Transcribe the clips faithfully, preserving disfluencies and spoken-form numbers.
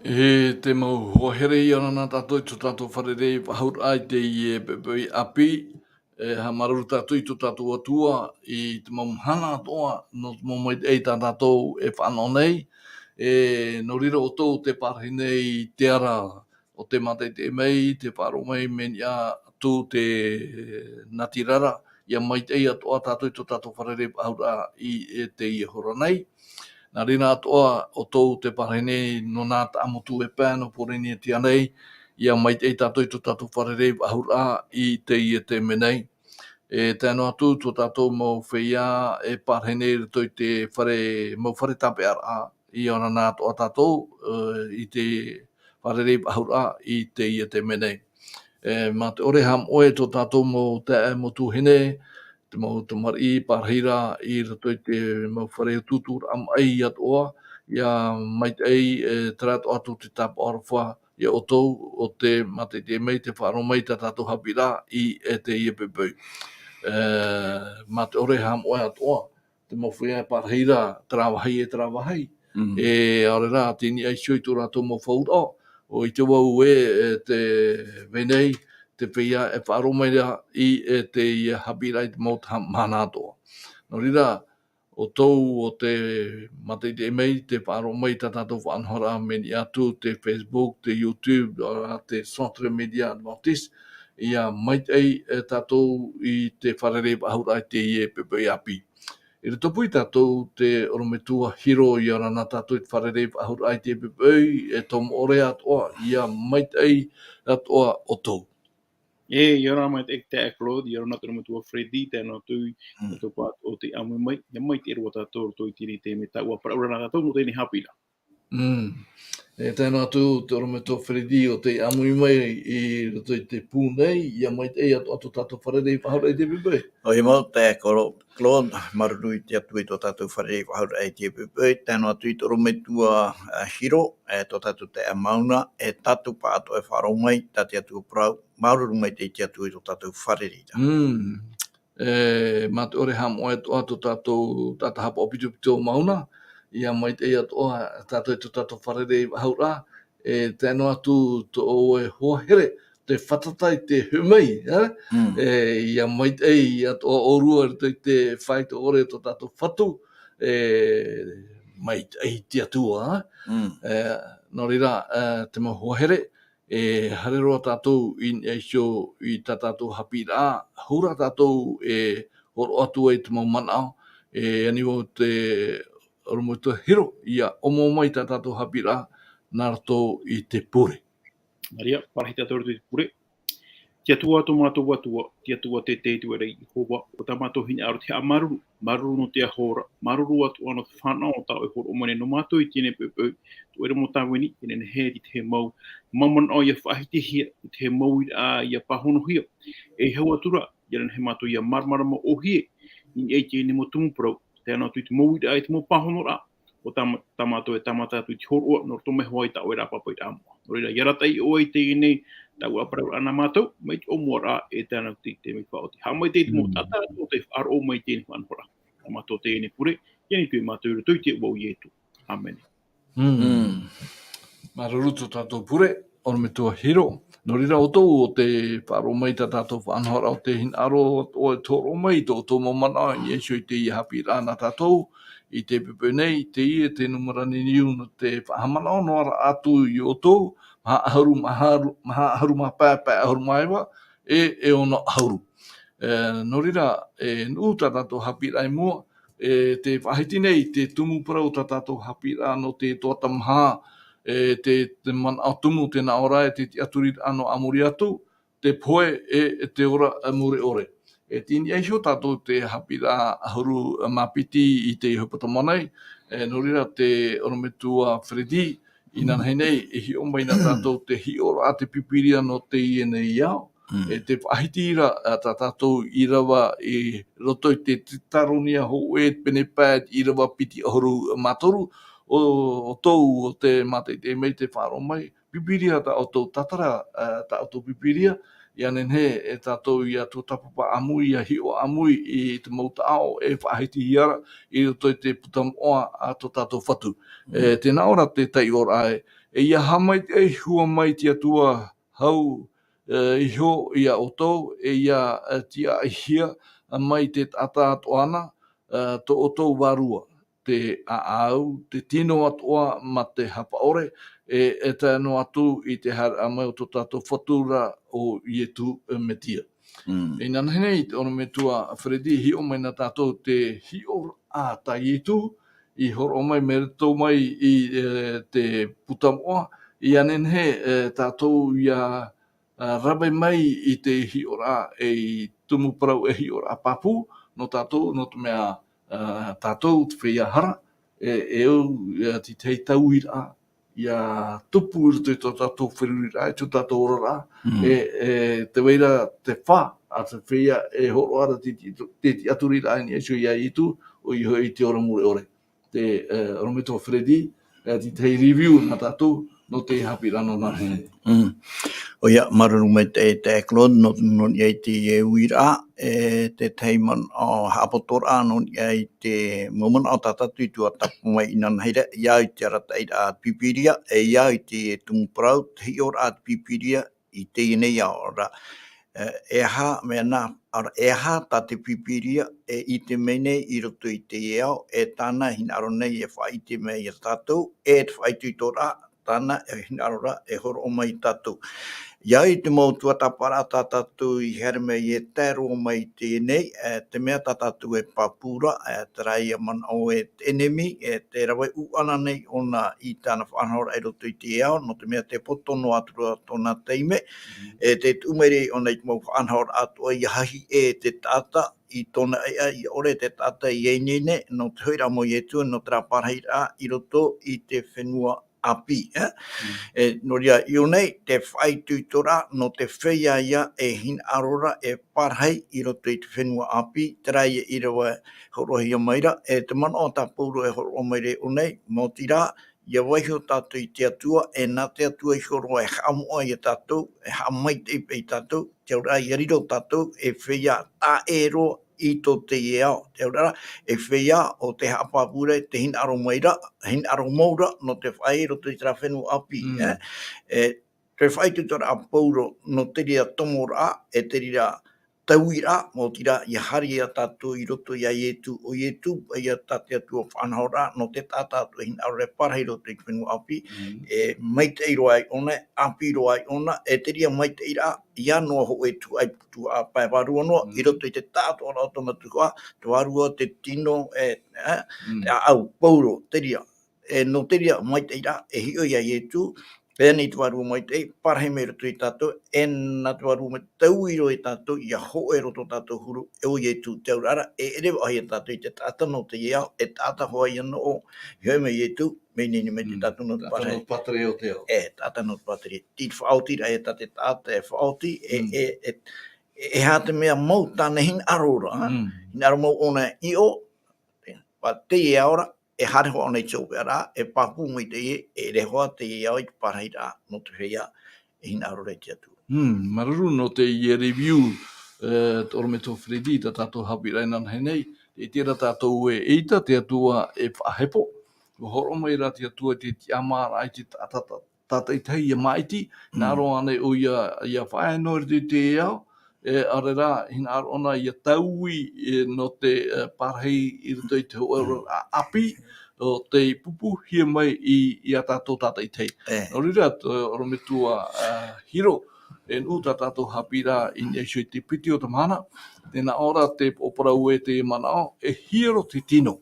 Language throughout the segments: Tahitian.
E te mau hoa here, ʻia ora na tātou i tō tātou fārerei faʻahou i teie poʻipoʻi ʻāpī. E haʻamāuruuru tātou i tō tātou Atua i te mau mahana atoʻa nō te mau maitaʻi tā tātou e fānaʻo nei. E nō reira ʻoutou tē pārahi nei i te ara o tē mātaʻitaʻi mai, tē faʻaroʻo mai, mea niʻa atu te natirara, ʻia maitaʻi atoʻa tātou i tō tātou fārerei faʻahou i teie hora nei. Nā reira atoʻa ʻoutou tē pārahi nei nō nā taʻamotu e pae nō Pōrīnetia nei, ʻia maitaʻi tātou i tō tātou fārerei faʻahou i teie taime nei. E tae noa atu tō tātou mau feiā e pārahi nei i roto i te fare, mau fare tāpeʻaraʻa, ʻia ora na atoʻa tātou, e, i te fārerei faʻahou i teie taime nei. E, mā te ʻore haʻamoʻe tō tātou mau taeaʻe, mau tuahine, te mau tamariʻi pārahi ra i roto i te mau fare utuuturaʻa maʻi atoʻa, ʻia maitaʻi, e, terā atoʻa atu te tāpaʻo aroha ia ʻoutou, ʻo tē mātaʻitaʻi mai, tē faʻaroʻo mai tā tātou haʻapiʻiraʻa i, e, teie poʻipoʻi. E, mā te ʻore haʻamoʻe atoʻa, te mau feiā e pārahi ra terā vāhi e terā vāhi. Mm. E, ʻaore rā, tei niʻa iho i tō rātou mau fauraʻo, ʻo ʻite vau ē, e, tē vai nei te feiā e faʻaroʻo mai ra i, e, teie haʻapiʻiraʻa i te mau taha mahana atoʻa. Nō reira, ʻoutou ʻo tē mātaʻitaʻi mai, tē faʻaroʻo mai tā tātou faʻanahoraʻa, mea niʻa atu te Facebook, te YouTube, ʻaore rā te Centre Média Adventiste, ʻia maitaʻi, e, tātou i te fārerei faʻahou i teie poʻipoʻi ʻāpī. I roto pū ia tātou, te ʻorometua Hiro, ʻia ora na tātou i te fārerei faʻahou i teie poʻipoʻi, e tō moʻorea atoʻa, ʻia maitaʻi atoʻa ʻoutou. E, ʻia ora na maitaʻi te taeaʻe Claude, ʻia ora na te ʻorometua Freddy, tae noa atu i Mm. te topa o tei ʻāmui mai, ʻia maitaʻi roa tātou i roto i teie nei taime, tā ʻoe e parau ra nā tātou nō teie nei haʻapiʻiraʻa. Mm. E tae noa atu te ʻorometua Freddy ʻo tei ʻāmui mai i roto i te pū nei, ʻia maitaʻi atoʻa tō tātou fārerei faʻahou i teie poʻipoʻi. ʻOia mau, taeaʻe Claude, māuruuru i te Atua i tō tātou fārerei faʻahou i teie poʻipoʻi, tae noa atu i te ʻorometua, a, Hiro, e tō tātou taeaʻe Mauna, e tātou pāʻatoʻa e faʻaroʻo mai, tā te Atua parau, māuruuru maitaʻi i te Atua i tō tātou fārereiraʻa. Mm. E, mā te ʻore haʻamoʻe atoʻa tō tātou taʻata haʻapaʻo pitopito Mauna, ʻia maitaʻi atoʻa tātou i tō tātou fārerei faʻahou, e tae noa atu tō ʻoe hoa here, tē fātata i te hōʻē mai, e? Mm. E, ʻia maitaʻi atoʻa ʻōrua i roto i te faito ʻore o tō tātou Fatu, e, maitaʻi te Atua, e? Mm. E, nō reira, e, te mau hoa here, e haere roa tātou i niʻa iho i tā tātou haʻapiʻiraʻa, hou rā tātou e hōroʻa atu ai te mau manaʻo, e ani vau te ʻorometua Hiro, ʻia ʻomo mai tā tātou haʻapiʻiraʻa nā roto i te pure. Maria, pārahi tātou i roto i te pure. Te Atua, tō mātou Atua, te Atua teitei, te Fatu ra Iehova, ʻo tā mātou hinaʻaro te haʻamāuruuru, māuruuru nō te aho ra, māuruuru atoʻa nō te fānaʻo tā ʻoe e hōroʻa mai nei nō mātou i teie nei poʻipoʻi, tō ʻoe ra mau tāvini, e nehenehe e te tahi mau, mau manaʻo ʻia faʻahitihia, te tahi mau uiraʻa ʻia pāhonohia, e hau atu ra, ʻia nehenehe mātou ʻia māramarama ʻōhie, i niʻa i teie nei mau tumu parau, tae noa atu i te mau uiraʻa, i te mau pāhonoraʻa, ʻo tā mā-, tā mātou e tāmata atu i te hōroʻa, nō roto mai hoʻi i tā ʻoe ra pāpaʻiraʻa moʻa. Nō reira, ʻia arataʻi ʻoe i teie nei, taua parau ra nā mātou, mai te ʻōmuaraʻa, e tae noa atu i te mea faʻaoti. Haʻamaitaʻi i te mau Mm. taʻata atoʻa tei faʻaroʻo mai i teie nei faʻanahoraʻa. Nā mātou teie nei pure, ʻia ʻite atu mātou i roto i te iʻoa o Ietu. ʻĀmene. Mm. Mm. Māuruuru tō tātou pure, ʻorometua Hiro. Nō reira ʻoutou, ʻo tē faʻaroʻo mai i tā tātou faʻanahoraʻa, ʻo tē hinaʻaro atoʻa e hōroʻa mai i tō ʻoutou mau manaʻo i niʻa iho i teie haʻapiʻiraʻa nā tātou, i teie poʻipoʻi nei, teie te nūmera niuniu nō te faʻahaʻamanaʻo noa ra atu ia ʻoutou, maha ʻahuru, maha ʻahuru, maha ʻahuru mā pae, pae ʻahuru mā iva, e, e ono ʻahuru. E, nō reira, e nuʻu tā tātou haʻapiʻiraʻa i mua, e tē faʻahiti nei te tumu parau tā tātou haʻapiʻiraʻa nō te toa tamaha, e te, te manaʻo tumu, te nā ʻō ra, e te tiʻaturiraʻa nō ā muri atu, te pohe, e, e te ora, e mure ʻore. E tei niʻa iho tātou te haʻapiʻiraʻa ʻahuru mā piti i teie hepetoma nei, e nō reira te ʻorometua Freddy, inānahi nei, e hiʻo mai nā tātou te hiʻoraʻa te Pīpīria nō teie nei ao, Mm. e tē faʻahiti ra, ā, tā tātou ʻīrava i roto i te Teuteronomio hōʻē pene pae, ʻīrava piti ʻahuru mā toru, ʻo, ʻoutou, ʻo tē mātaʻitaʻi mai, tē faʻaroʻo mai, Pīpīria tā ʻoutou tātara, ā, tā ʻoutou Pīpīria, ʻia nehenehe e tātou ʻia tuatāpapa ʻāmui, ʻia hiʻo ʻāmui i te mau taʻaʻo e faʻahitihia ra i roto i te puta moʻa a tō tātou Fatu. Mm. E, tē nā ʻō ra te taiʻoraʻa ē, E ia haʻamaitaʻi hua mai te Atua hau, e, iho ia ʻoutou, e ia, e, tiaʻihia mai te taʻata atoʻa na, e, tō ʻoutou vārua, te ʻāʻau, te tino atoʻa ma te hapaʻore, e, e tae noa atu i te haereʻa mai o tō tātou Fatu ra ʻo Ietu, e, Metia. Mm. Inanahi nei, te ʻorometua Freddy, hiʻo mai na tātou te hiʻoraʻa tā Ietu, i horoʻa mai mai roto mai i, e, te puta moʻa, ʻia nehenehe, e, tātou ʻia, e, rave mai i te hiʻoraʻa, e, i tumu parau e hiʻoraʻa pāpū, nō tātou, nō te mea, e, tātou te feiā hara, e, e au, e, te tahi tauiraʻa, ʻia tupu i roto i tō tātou feruriraʻa, i tō tātou oraraʻa, Mm. e, e, tē vai ra te fā, a te feiā e hōroʻa ra te, te, te tiʻaturiraʻa i niʻa iho ia Ietu, ʻoia hoʻi te ora mure ʻore. Te, e, ʻorometua Freddy, e, te tahi review nā tātou, nō te haʻapiʻiraʻa nō nā. Mm. ʻOia, māuruuru maitaʻi, e, Claude, nō, nō niʻa i te, e, uiraʻa, e, te tahi manaʻo haʻapotoraʻa, nō niʻa i te mau manaʻo tā tātou i tuatāpapa mai inanahi ra, ʻia au i te arataʻiraʻa a te Pīpīria, e ʻia au i te tumu parau, te hiʻoraʻa a te Pīpīria, i teie nei ao ra. E, e aha, mea nā, ara, e aha tā te Pīpīria, e ʻite mai nei i roto i teie ao, e tāna e hinaʻaro nei e faʻaʻite mai ia tātou, e te faʻaitoitoraʻa, tāna e hinaʻaro ra e hōroʻa mai ia tātou. ʻIa au i te mau tuatāpaparaʻa tā tātou i haere mai e tae roa mai i teie nei, e, te mea tā tātou e pāpū ra, e, terā ia manaʻo e te ʻenemi, e, tē rave ʻūʻana nei ʻōna i tāna faʻanahoraʻa i roto i te ao, nō te mea tē poto noa atu ra tōna taime, Mm. e, tē tuʻu maira ʻōna i te mau faʻanahoraʻa atoʻa ʻia hahi e te taʻata i tōna ʻāiʻa, ʻia ʻore te taʻata ʻia ineine, nō te hoʻiraʻa mau Ietu, nō terā parahiraʻa i roto i te fenua ʻāpī, e? Mm. E, nō reira, i ʻō nei, te faʻaitoitoraʻa nō te feiā ia e hinaʻaro ra e parahi i roto i te fenua ʻāpī, terā ia ʻīrava hōroʻahia mai ra, e te manaʻo tā Pauro e hōroʻa mai ra i ʻō nei, maoti rā, ʻia vaiiho tātou i te Atua, e nā te Atua iho roa e haʻamoʻa ia tātou, e haʻamaitaʻi paʻi ia tātou, te auraʻa ʻia riro tātou ei feiā taʻa ʻē roa i tō teie ao. Te auraʻa, ei feiā ʻo tē haʻapāpū ra, tē hinaʻaro mai ra, hinaʻaro mau ra, nō te faʻaea i roto i terā fenua ʻāpī, Mm. e? E, te faʻaitoitoraʻa a Pauro, nō te reira tomoraʻa, e te reira tauiraʻa, maoti rā, ʻia haere ia tātou i roto ia Ietu, ʻo Ietu, ia tā te Atua faʻanahoraʻa, nō te taʻata atoʻa e hinaʻaro ra e parahi i roto i te fenua ʻāpī, Mm. e maitaʻi roa ai ʻōna, ʻāpī roa ai ʻōna, e te reira maitaʻiraʻa, ʻia noa hōʻē tuhaʻa, tuhaʻa pae vārua noa, Mm. i roto i te taʻatoʻaraʻa o tōna tuhaʻa, te vārua, te tino, e, e, Mm. te ʻāʻau, Pauro, te reira. E, nō te reira maitaʻiraʻa, e hiʻo ia Ietu, pēnei te Vārua Maitaʻi, parahi mai i roto ia tātou, e nā te Vārua Maitaʻi, taui roa ia tātou, ʻia hōʻē roa tō tātou huru, e ʻo Ietu te auraʻa ra, e ʻere faʻahou ia tātou i te taʻata nō teie ao, e taʻata hoʻi ia nō, e hiʻo mai Ietu, mea ineine mai Mm. tātou nō te Taʻata nō pātere. te pātere o te ao. E, taʻata nō te pātere. Te faʻaotiraʻa ia tā te taʻata e faʻaoti, e, Mm. e, e, e, e aha te mea mau tāna hinaʻaro ra, Mm. hinaʻaro mau ʻōna i ʻō, pā teie ao ra, e haere hoʻi ʻōna i te hopeʻa ra, e pāpū mai teie, e ʻere hoʻi teie ao i te parahiraʻa nō te feiā e hinaʻaro ra i te Atua. Hmm, māuruuru nō teie review, e, te ʻorometua Freddy, tā tātou haʻapiʻiraʻa inanahi nei, e ʻite ra tātou ē, eʻita te Atua e faʻahepo, ʻua hōroʻa mai ra te Atua i te tiʻamāraʻa i te taʻata, taʻata, tātaʻitahi ʻia māʻiti, Mm. hinaʻaro ānei ʻoia, ʻia faʻaea noa i roto i te ao, e, ʻaore rā, hinaʻaro ʻōna ʻia taui, e, nō te, e, parahi i roto i te hōʻē ora ʻāpī, ʻo tei pupuhia mai i, ia tātou tātaʻitahi. E. Nō reira, te ʻorometua, e, Hiro, e nuʻu tā tātou haʻapiʻiraʻa i niʻa iho i te piti o te mahana, tē nā ʻō ra te poʻo parau ē te manaʻo, e hiero te tino.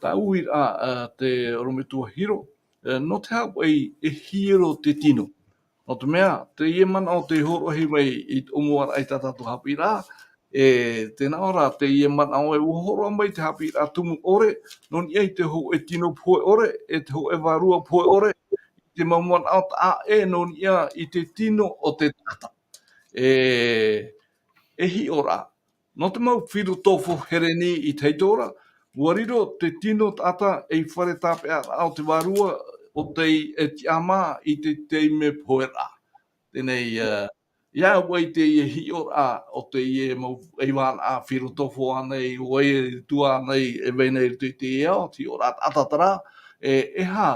Tauiraʻa, e, te ʻorometua Hiro, e, nō te aha paʻi e hiero te tino. Nō te mea, teie manaʻo tē hōroʻahia mai i te ʻōmuaraʻa i tā tātou haʻapiʻiraʻa, e, tē nā ʻō ra teie manaʻo ē ʻua hōroʻa mai te haʻapiʻiraʻa tumu ʻore, nō niʻa i te hōʻē tino pohe ʻore, e te hōʻē vārua pohe ʻore, i te mau manaʻo taʻa ʻē nō niʻa i te tino o te taʻata. E, e hiʻo ra, nō te mau filotofo Hereni i te hau ora, ʻua riro te tino taʻata ei fare tāpeʻaraʻa o te vārua ʻo tei e tiʻamā i te taime poheraʻa. Teie nei, e, ʻia au i teie hiʻoraʻa o teie mau ʻaivānaʻa filotofo ānei, ʻo vai atu ānei, e vai nei i roto i te ao, te hiʻoraʻa taʻata terā, e, e aha,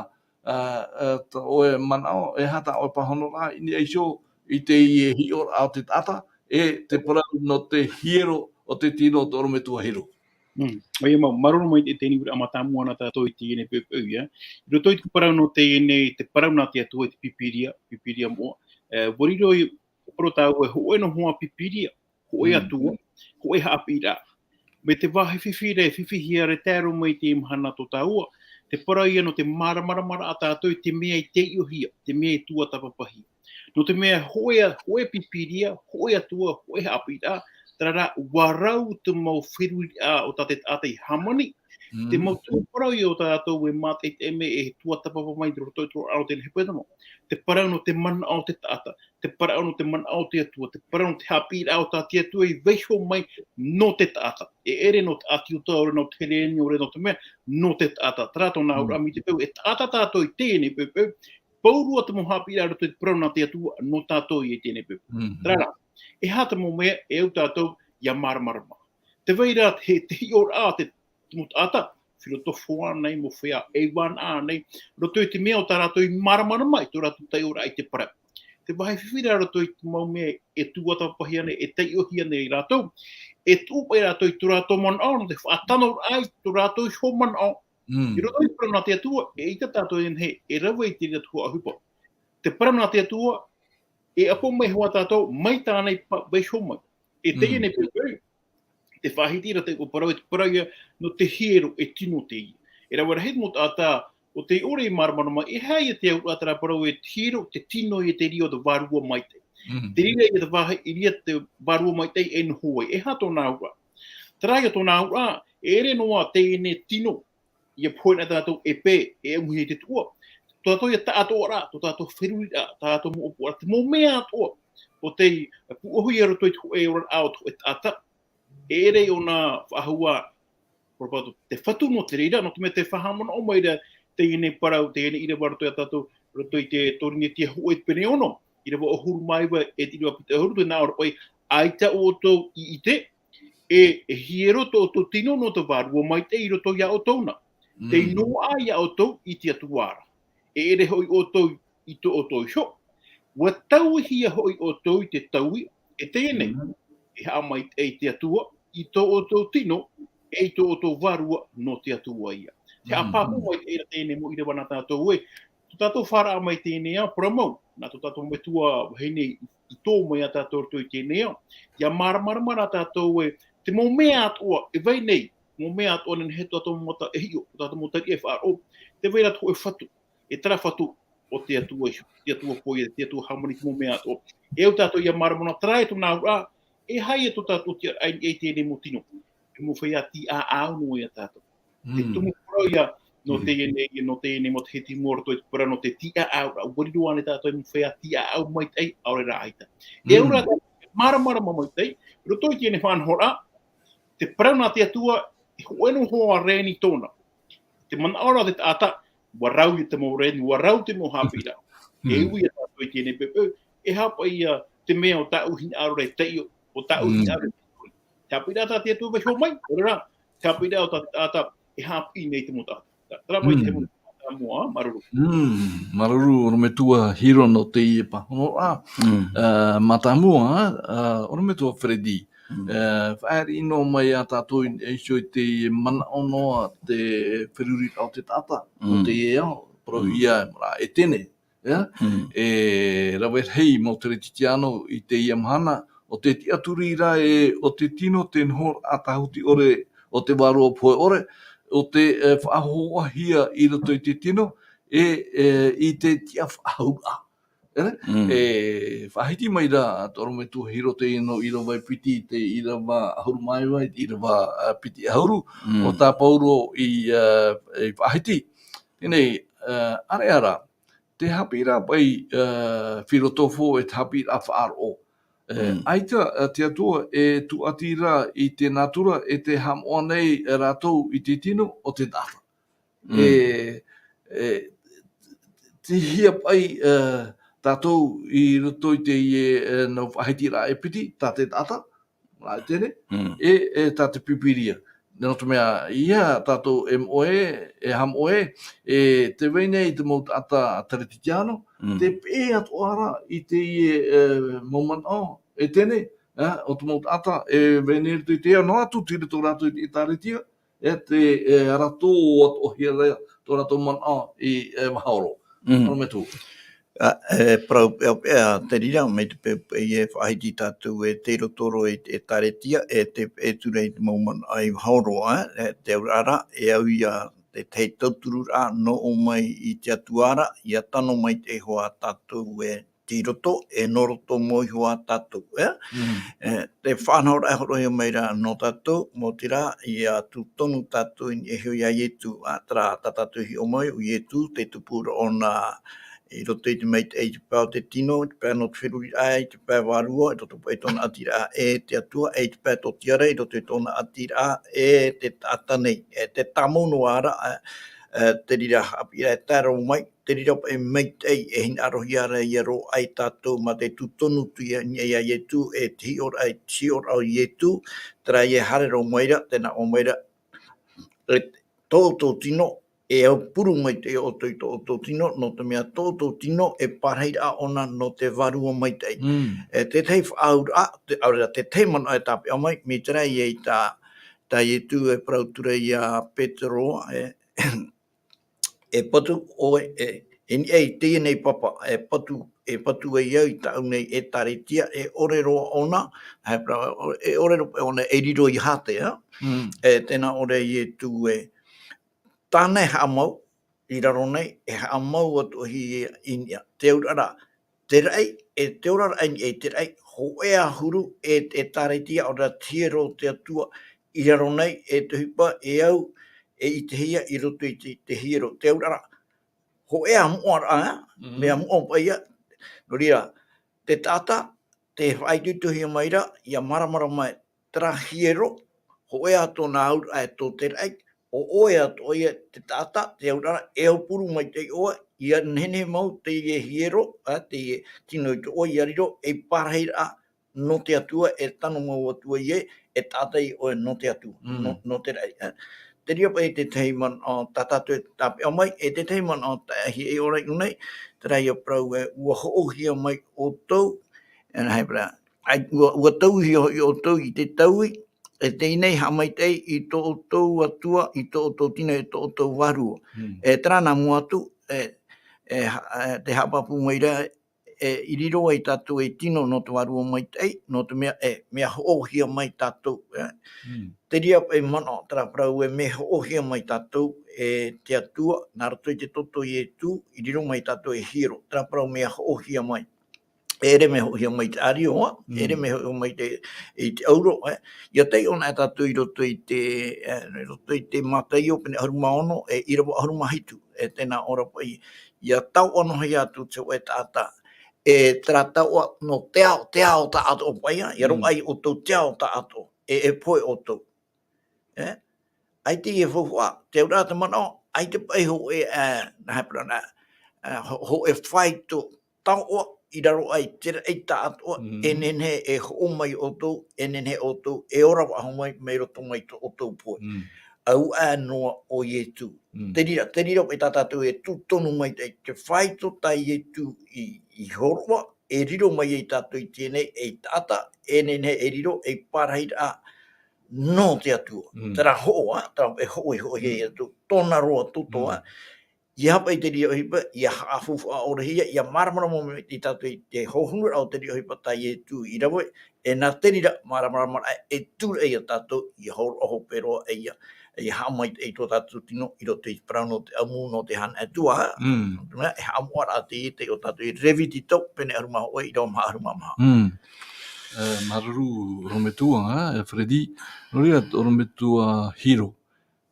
ā, ā, tā ʻoe manaʻo, e aha tā ʻoe pāhonoraʻa i niʻa iho i teie hiʻoraʻa o te taʻata, e te parau nō te hiero o te tino o te ʻorometua Hiro. Mm. ʻOia mau, māuruuru maitaʻi i teie nei uiraʻa mātāmua nā tātou i teie nei poʻipoʻi, ā. I roto i te parau nō teie nei, te parau nā te Atua i te Pīpīria, Pīpīria moʻa, ā, ʻua riro i, ʻua parau tāua e hōʻē noa Pīpīria, hōʻē Mm. Atua, hōʻē haʻapiʻiraʻa. Mai te vāhi fifi ra e fifihia ra e tae roa mai i teie mahana tō tāua, te parau ia nō te māramaramaraʻa tātou i te mea i taiʻohia, te mea i tuatāpapahia. Nō te mea hōʻē, hōʻē Pīpīria, hōʻē Atua, hōʻē haʻapiʻiraʻa, terā rā, ʻua rau te mau feruriraʻa o tā te taʻata i hāmani, te Mm. mau tumu parau ia o tātou e mātaʻitaʻi mai e tuatāpapa mai i roto i te roaraʻa o teie nei hepetoma. Te parau nō te manaʻo o te taʻata, te parau nō te manaʻo o te Atua, te parau nō te haʻapiʻiraʻa o tā te Atua i vaiiho mai nō te taʻata. E ʻere nō te ʻĀti Iuta, ʻaore nō te Helēni, ʻaore nō te mea, nō te taʻata. Terā tōna Mm. auraʻa mai te peu, e taʻata tātou i teie nei poʻipoʻi, pauroa te mau haʻapiʻiraʻa i roto i te parau nā te Atua nō tātou i teie nei poʻipoʻi. Mm. Terā rā, e aha te mau mea e au tātou ʻia māramarama. Tē vai ra te, te hiʻoraʻa te te mau taʻata, filotofo ānei, mau feiā ʻeiva ānei, roto i te mea o tā rātou i māramarama i tō rātou taiʻoraʻa i te parau. Te vāhi fifi ra roto i te mau mea e tuatāpapahia nei, e taiʻohia nei rātou, e tuʻu paʻi rātou i tō rātou manaʻo, nō te faʻatanoraʻa i tō rātou iho manaʻo. Mm. I roto i te parau nā te Atua, eʻita tātou e nehenehe e rave i te reira tuhaʻa ʻohipa. Te parau nā te Atua, e ʻapo mai hoʻi tātou, mai tāna i pa-, vaiiho mai. E teie Mm. nei poʻipoʻi, te faʻahiti ra te parau, e te parau ia, nō te hiero e tino teie. E rave rahi te mau taʻata, ʻo tē ʻore i māramarama, e aha ia te auraʻa terā parau e te hiero, te tino ia te reira o te Vārua Maitaʻi. Mm. Te reira ia te vāhi, i reira te Vārua Maitaʻi e noho ai, e aha tōna auraʻa. Terā ia tōna auraʻa, e ʻere noa teie nei tino, ʻia pohe na tātou e pē, e ʻamuhia i te tuʻa. Tō tātou ia taʻatoʻaraʻa, tō tātou feruriraʻa, tā tātou mau ʻōpuaraʻa, te mau mea atoʻa, ʻo tei pūʻohu i roto i te hōʻē oraraʻa o te hōʻē taʻata, e ʻere ʻōna faʻahou ā, ʻo rātou te fatu nō te reira, nō te mea tē faʻahaʻamanaʻo mai ra teie nei parau, teie nei ʻīrava roto ia tātou, roto i te Pōrīnetia hōʻē pene ono, ʻīrava ʻahuru mā iva e te ʻīrava piti ʻahuru, tē nā ʻō ra paʻi, ʻaita ʻoutou i ʻite, e, e hiero tō ʻoutou tino nō te Vārua Maitaʻi i roto ia ʻoutou na. Tei Mm. noaʻa ia ʻoutou i te Atua ra. E ʻere hoʻi ʻoutou i tō ʻoutou iho. ʻUa tauihia hoʻi ʻoutou i te taui, e teie nei, Mm. e haʻamaitaʻi te Atua i tō ʻoutou tino, e i tō ʻoutou vārua nō te Atua ia. Te Mm. haʻapāpū mai teie, teie nei mau ʻīrava nā tātou ē. Tō tātou fāraʻa mai teie nei ā, parau mau, nā tō tātou metua vahine i, i tō mai ia tātou roto i teie nei ā. ʻIa māramarama rā tātou ē, te mau mea atoʻa, e vai nei, mau mea atoʻa nehenehe tō tātou mau mata e hiʻo, tō tātou mau tariʻa e faʻaroʻo, tē vai ra te hōʻē fatu, e terā fatu, ʻo te Atua iho, te Atua poʻia, te Atua hāmani te mau mea atoʻa. E au tātou ʻia māramarama terā e tōna auraʻa, e aha ia tō tātou tiʻaraʻa i teie nei mau tino, e mau feiā tīʻāʻau noa ia tātou. Te Mm. tumu parau ia, nō Mm. teie nei, nō teie nei matahiti i mua roto i te parau nō te tīʻāʻau, ʻua riro ānei tātou e mau feiā tīʻāʻau maitaʻi, ʻaore rā ʻaita. E au Mm. rā, māramarama maitaʻi, roto i teie nei faʻanahoraʻa, te parau nā te Atua, e hōʻē noa reni tōna. Te manaʻo ra te taʻata, ʻua rau ia te mau reni, ʻua rau te mau haʻapiʻiraʻa. E Mm. ui ia tātou i teie nei poʻipoʻi, e aha paʻi ia te mea o tāʻu hinaʻaro ra e taiʻo, o tāʻu Mm. hinaʻaro ra e taiʻo. Te haʻapiʻiraʻa tā te Atua e vaiiho mai, ʻaore rā, te haʻapiʻiraʻa o tā te taʻata e haʻapiʻi nei te mau taʻata. Terā paʻi te Mm. mau taʻata mua, māuruuru. Mm, māuruuru, ʻorometua Hiro nō teie pāhonoraʻa. Mm. Ā, mātāmua, ā, ʻorometua Freddy. Mm. Ā, faʻaʻite noa mai ia tātou i, iho i te manaʻo noa te feruriraʻa o te taʻata, nō Mm. teie ao, parauhia Mm. e mara Etene, ʻia? Mm. E rave rahi mau Kerisetiano i teie mahana, ʻo te tiʻaturi ra ē, ʻo te tino te nohoraʻa tāhuti ʻore o te vārua pohe ʻore, ʻo te, e, faʻahoahia i roto i te tino, e, e, i te tiʻa faʻahouraʻa. E, Mm. e faʻahiti mai ra, tō ʻorometua Hiro teie nō ʻīrava e piti, te ʻīrava ʻahuru mā iva, i te ʻīrava, ā, piti ʻahuru, Mm. ʻo tā Pauro i, ā, i faʻahiti. Teie nei, ā, ʻāreʻa rā, te haʻapiʻiraʻa paʻi, ā, filotofo e te haʻapiʻiraʻa faʻaroʻo. E, Mm. ʻaita, ā, te Atua e tūʻati ra i te nātura e tē haʻamoʻa nei rātou i te tino o te taʻata. Mm. E, e, tei hea paʻi, ā, tātou i roto i teie, ā, nau faʻahitiraʻa e piti, tā te taʻata, ā, Etene, Mm. e, e tā te Pīpīria. Nō te mea, ia tātou e moʻe, e haʻamoʻe, e tē vai nei te mau taʻata Teretitiano, Mm. te peʻe atoʻa ra i teie, e, mau manaʻo, e teie nei, e, o te mau taʻata, e vai nei i roto i te ao, noa atu tei roto rātou i te ʻĒtārētia, e te, e, rātou atoʻahia ra tō rātou manaʻo i, e, Vahahoro. Mm. Orometua. A, e parau peʻapeʻa te reira, mai te peu paʻi e faʻahiti tātou e tei roto roa i te ʻĒtārētia, e te, e ture i te mau manaʻo i Vahahoro, e, e te auraʻa ra, e au ia te tahi tauturu ra, nō ʻō mai i te Atua ra, ia tano mai te iho ā tātou e tei roto, e nō roto mau iho ā tātou, e? Mm. E, te faʻanahoraʻa e hōroʻahia mai ra nō tātou, mau te rā, ia tū tonu tātou i niʻa iho ia Ietu, a, terā tā tātou hiʻo mai, ʻo Ietu, te tupu ra ʻōna i roto i te maitaʻi, i te pae o te tino, i te pae nō te feruriraʻa, i te pae vārua, i roto paʻi tōna ʻatiraʻa e te Atua, e i te pae tōtiara, i roto i tōna ʻatiraʻa e te taʻata nei, e te tāmau noa ra, e, e, te reira haʻapiʻiraʻa e tae roa mai, te reira paʻi maitaʻi e hinaʻarohia ra ia roaʻa ia tātou mā te tū tonu atu ia, ia, ia Ietu, e te hiʻoraʻa, e te hiʻoraʻa o Ietu, terā ia haere roa mai ra, tē nā ʻō mai ra, e tō ʻoutou tino, e aupuru maitaʻi ʻoutou i tō ʻoutou tino, nō te mea tō ʻoutou tino e parahiraʻa ʻōna nō te Vārua Maitaʻi. Mm. E te tahi faʻaauraʻa, te, ʻaore rā, te tahi manaʻo e tāpeʻa mai, mai terā ia i tā, tā Ietu e parau atu ra ia Petero, e, e patu ʻoe, e, i niʻa i teie nei papa, e patu, e patu ai au i tāʻu nei ʻĒtārētia, e ʻore roa ʻōna, e parau, e ʻore roa ʻōna e riro ia hātea, Mm. e tē nā ʻō ra Ietu e, tāna e haʻamau i raro nei, e haʻamau atoʻahia i niʻa. Te auraʻa ra, te raʻi, e te oraraʻa i niʻa i te raʻi, hōʻē ā huru, e, e ʻĒtārētia, ʻaore rā te hiero o te Atua, i raro nei, e te ʻohipa, e au, e ʻitehia i roto i te, te hiero. Te auraʻa ra, hōʻē ā moʻaraʻa, Mm. mea moʻa paʻi ia. Nō reira, te taʻata, tē faʻaitoitohia mai ra, ia māramarama mai terā hiero, hōʻē ā tōna auraʻa e tō te raʻi, ʻo ʻoe atoʻa ia te taʻata, te auraʻa ra, e aupuru maitaʻi ʻoe, ia nehenehe mau teie hiero, a, teie tino i tō ʻoe ia riro, ei parahiraʻa nō te Atua, e tano mau atu ai ē, e taʻata ia ʻoe nō te Atua, Mm. nō, nō te raʻi, a. Te reira paʻi te tahi manaʻo, ā, tā tātou e tāpeʻa mai, e te tahi manaʻo, ā, taʻahi e ora i ʻō nei, terā ia parau ē, ʻua hoʻohia mai ʻoutou, e nā hea parau, ʻAi, ʻua, ʻua tauihi hoʻi ʻoutou i te taui, e teie nei haʻamaitaʻi i tō ʻoutou Atua, i tō ʻoutou tino, e tō ʻoutou vārua. Mm. E terā nā mua atu, e, e, ha-, e, te haʻapāpū mai ra, e, i riro ai tātou ei tino nō te Vārua Maitaʻi, nō te mea, e, mea hoʻohia mai tātou, e. Mm. Te reira paʻi manaʻo, terā parau ē mea hoʻohia mai tātou, e te Atua, nā roto i te toto o Ietu, i riro mai tātou ei hiero, terā parau mea hoʻohia mai. E ʻere mea hoʻohia mai te ʻārio, ā, Mm. e ʻere mea hoʻohia mai te, i te ʻauro, e. ʻIa taiʻo anaʻe tātou i roto i te, e, i roto i te Mātaio pene ʻahuru mā ono, e ʻīrava ʻahuru mā hitu, e tē nā ʻō ra paʻi, ʻia taoʻa noa hia atu te hōʻē taʻata, e terā taoʻa nō te ao, te ao taʻatoʻa paʻi, ā, ʻia Mm. roaʻa ia ʻoutou te ao taʻatoʻa, e, e pohe ʻoutou. E? ʻAita e faufaʻa, te auraʻa te manaʻo, ʻaita paʻi hōʻē, e, nā hea parau ra, e, hō-, hōʻē faito taoʻa i raro aʻe i te raʻi taʻatoʻa, Mm. e nehenehe e hoʻo mai ʻoutou, e nehenehe ʻoutou, e ora faʻahou mai, mai roto mai tō ʻoutou pohe. Mm. Auaʻe noa ʻo Ietu. Mm. Te reira, te reira paʻi tā tātou e tū tonu mai te, te faito tā Ietu i, i hōroʻa, e riro mai ai tātou i teie nei, ei taʻata, e nehenehe e riro, ei parahiraʻa nō te Atua. Mm. Terā hoʻo, ā, terā e hoʻo, e hoʻo, e Mm. atu, tōna roa toto, ā. Mm. ʻIa haʻapaʻo i te reira ʻohipa, ʻia haʻafaufaʻa ʻore hia, ʻia māramarama mai tātou i te hohonuraʻa o te reira ʻohipa tā Ietu i rave, e nā te reira māramarama e tū ra ia tātou, ʻia hōroʻa hope roa ʻia, ʻia haʻamaitaʻi i tō tātou tino, i roto i te parau nō te ʻamu, nō te haʻamaitaʻi Atua, ā. Mm. Nō te mea, e haʻamoʻaraʻa teie tei ʻō tātou i Levitiko, pene ʻahuru mā hōʻē, ʻīrava maha ʻahuru mā maha. Mm. E, māuruuru, ʻorometua, ā, e Freddy. Nō reira, ʻorometua Hiro.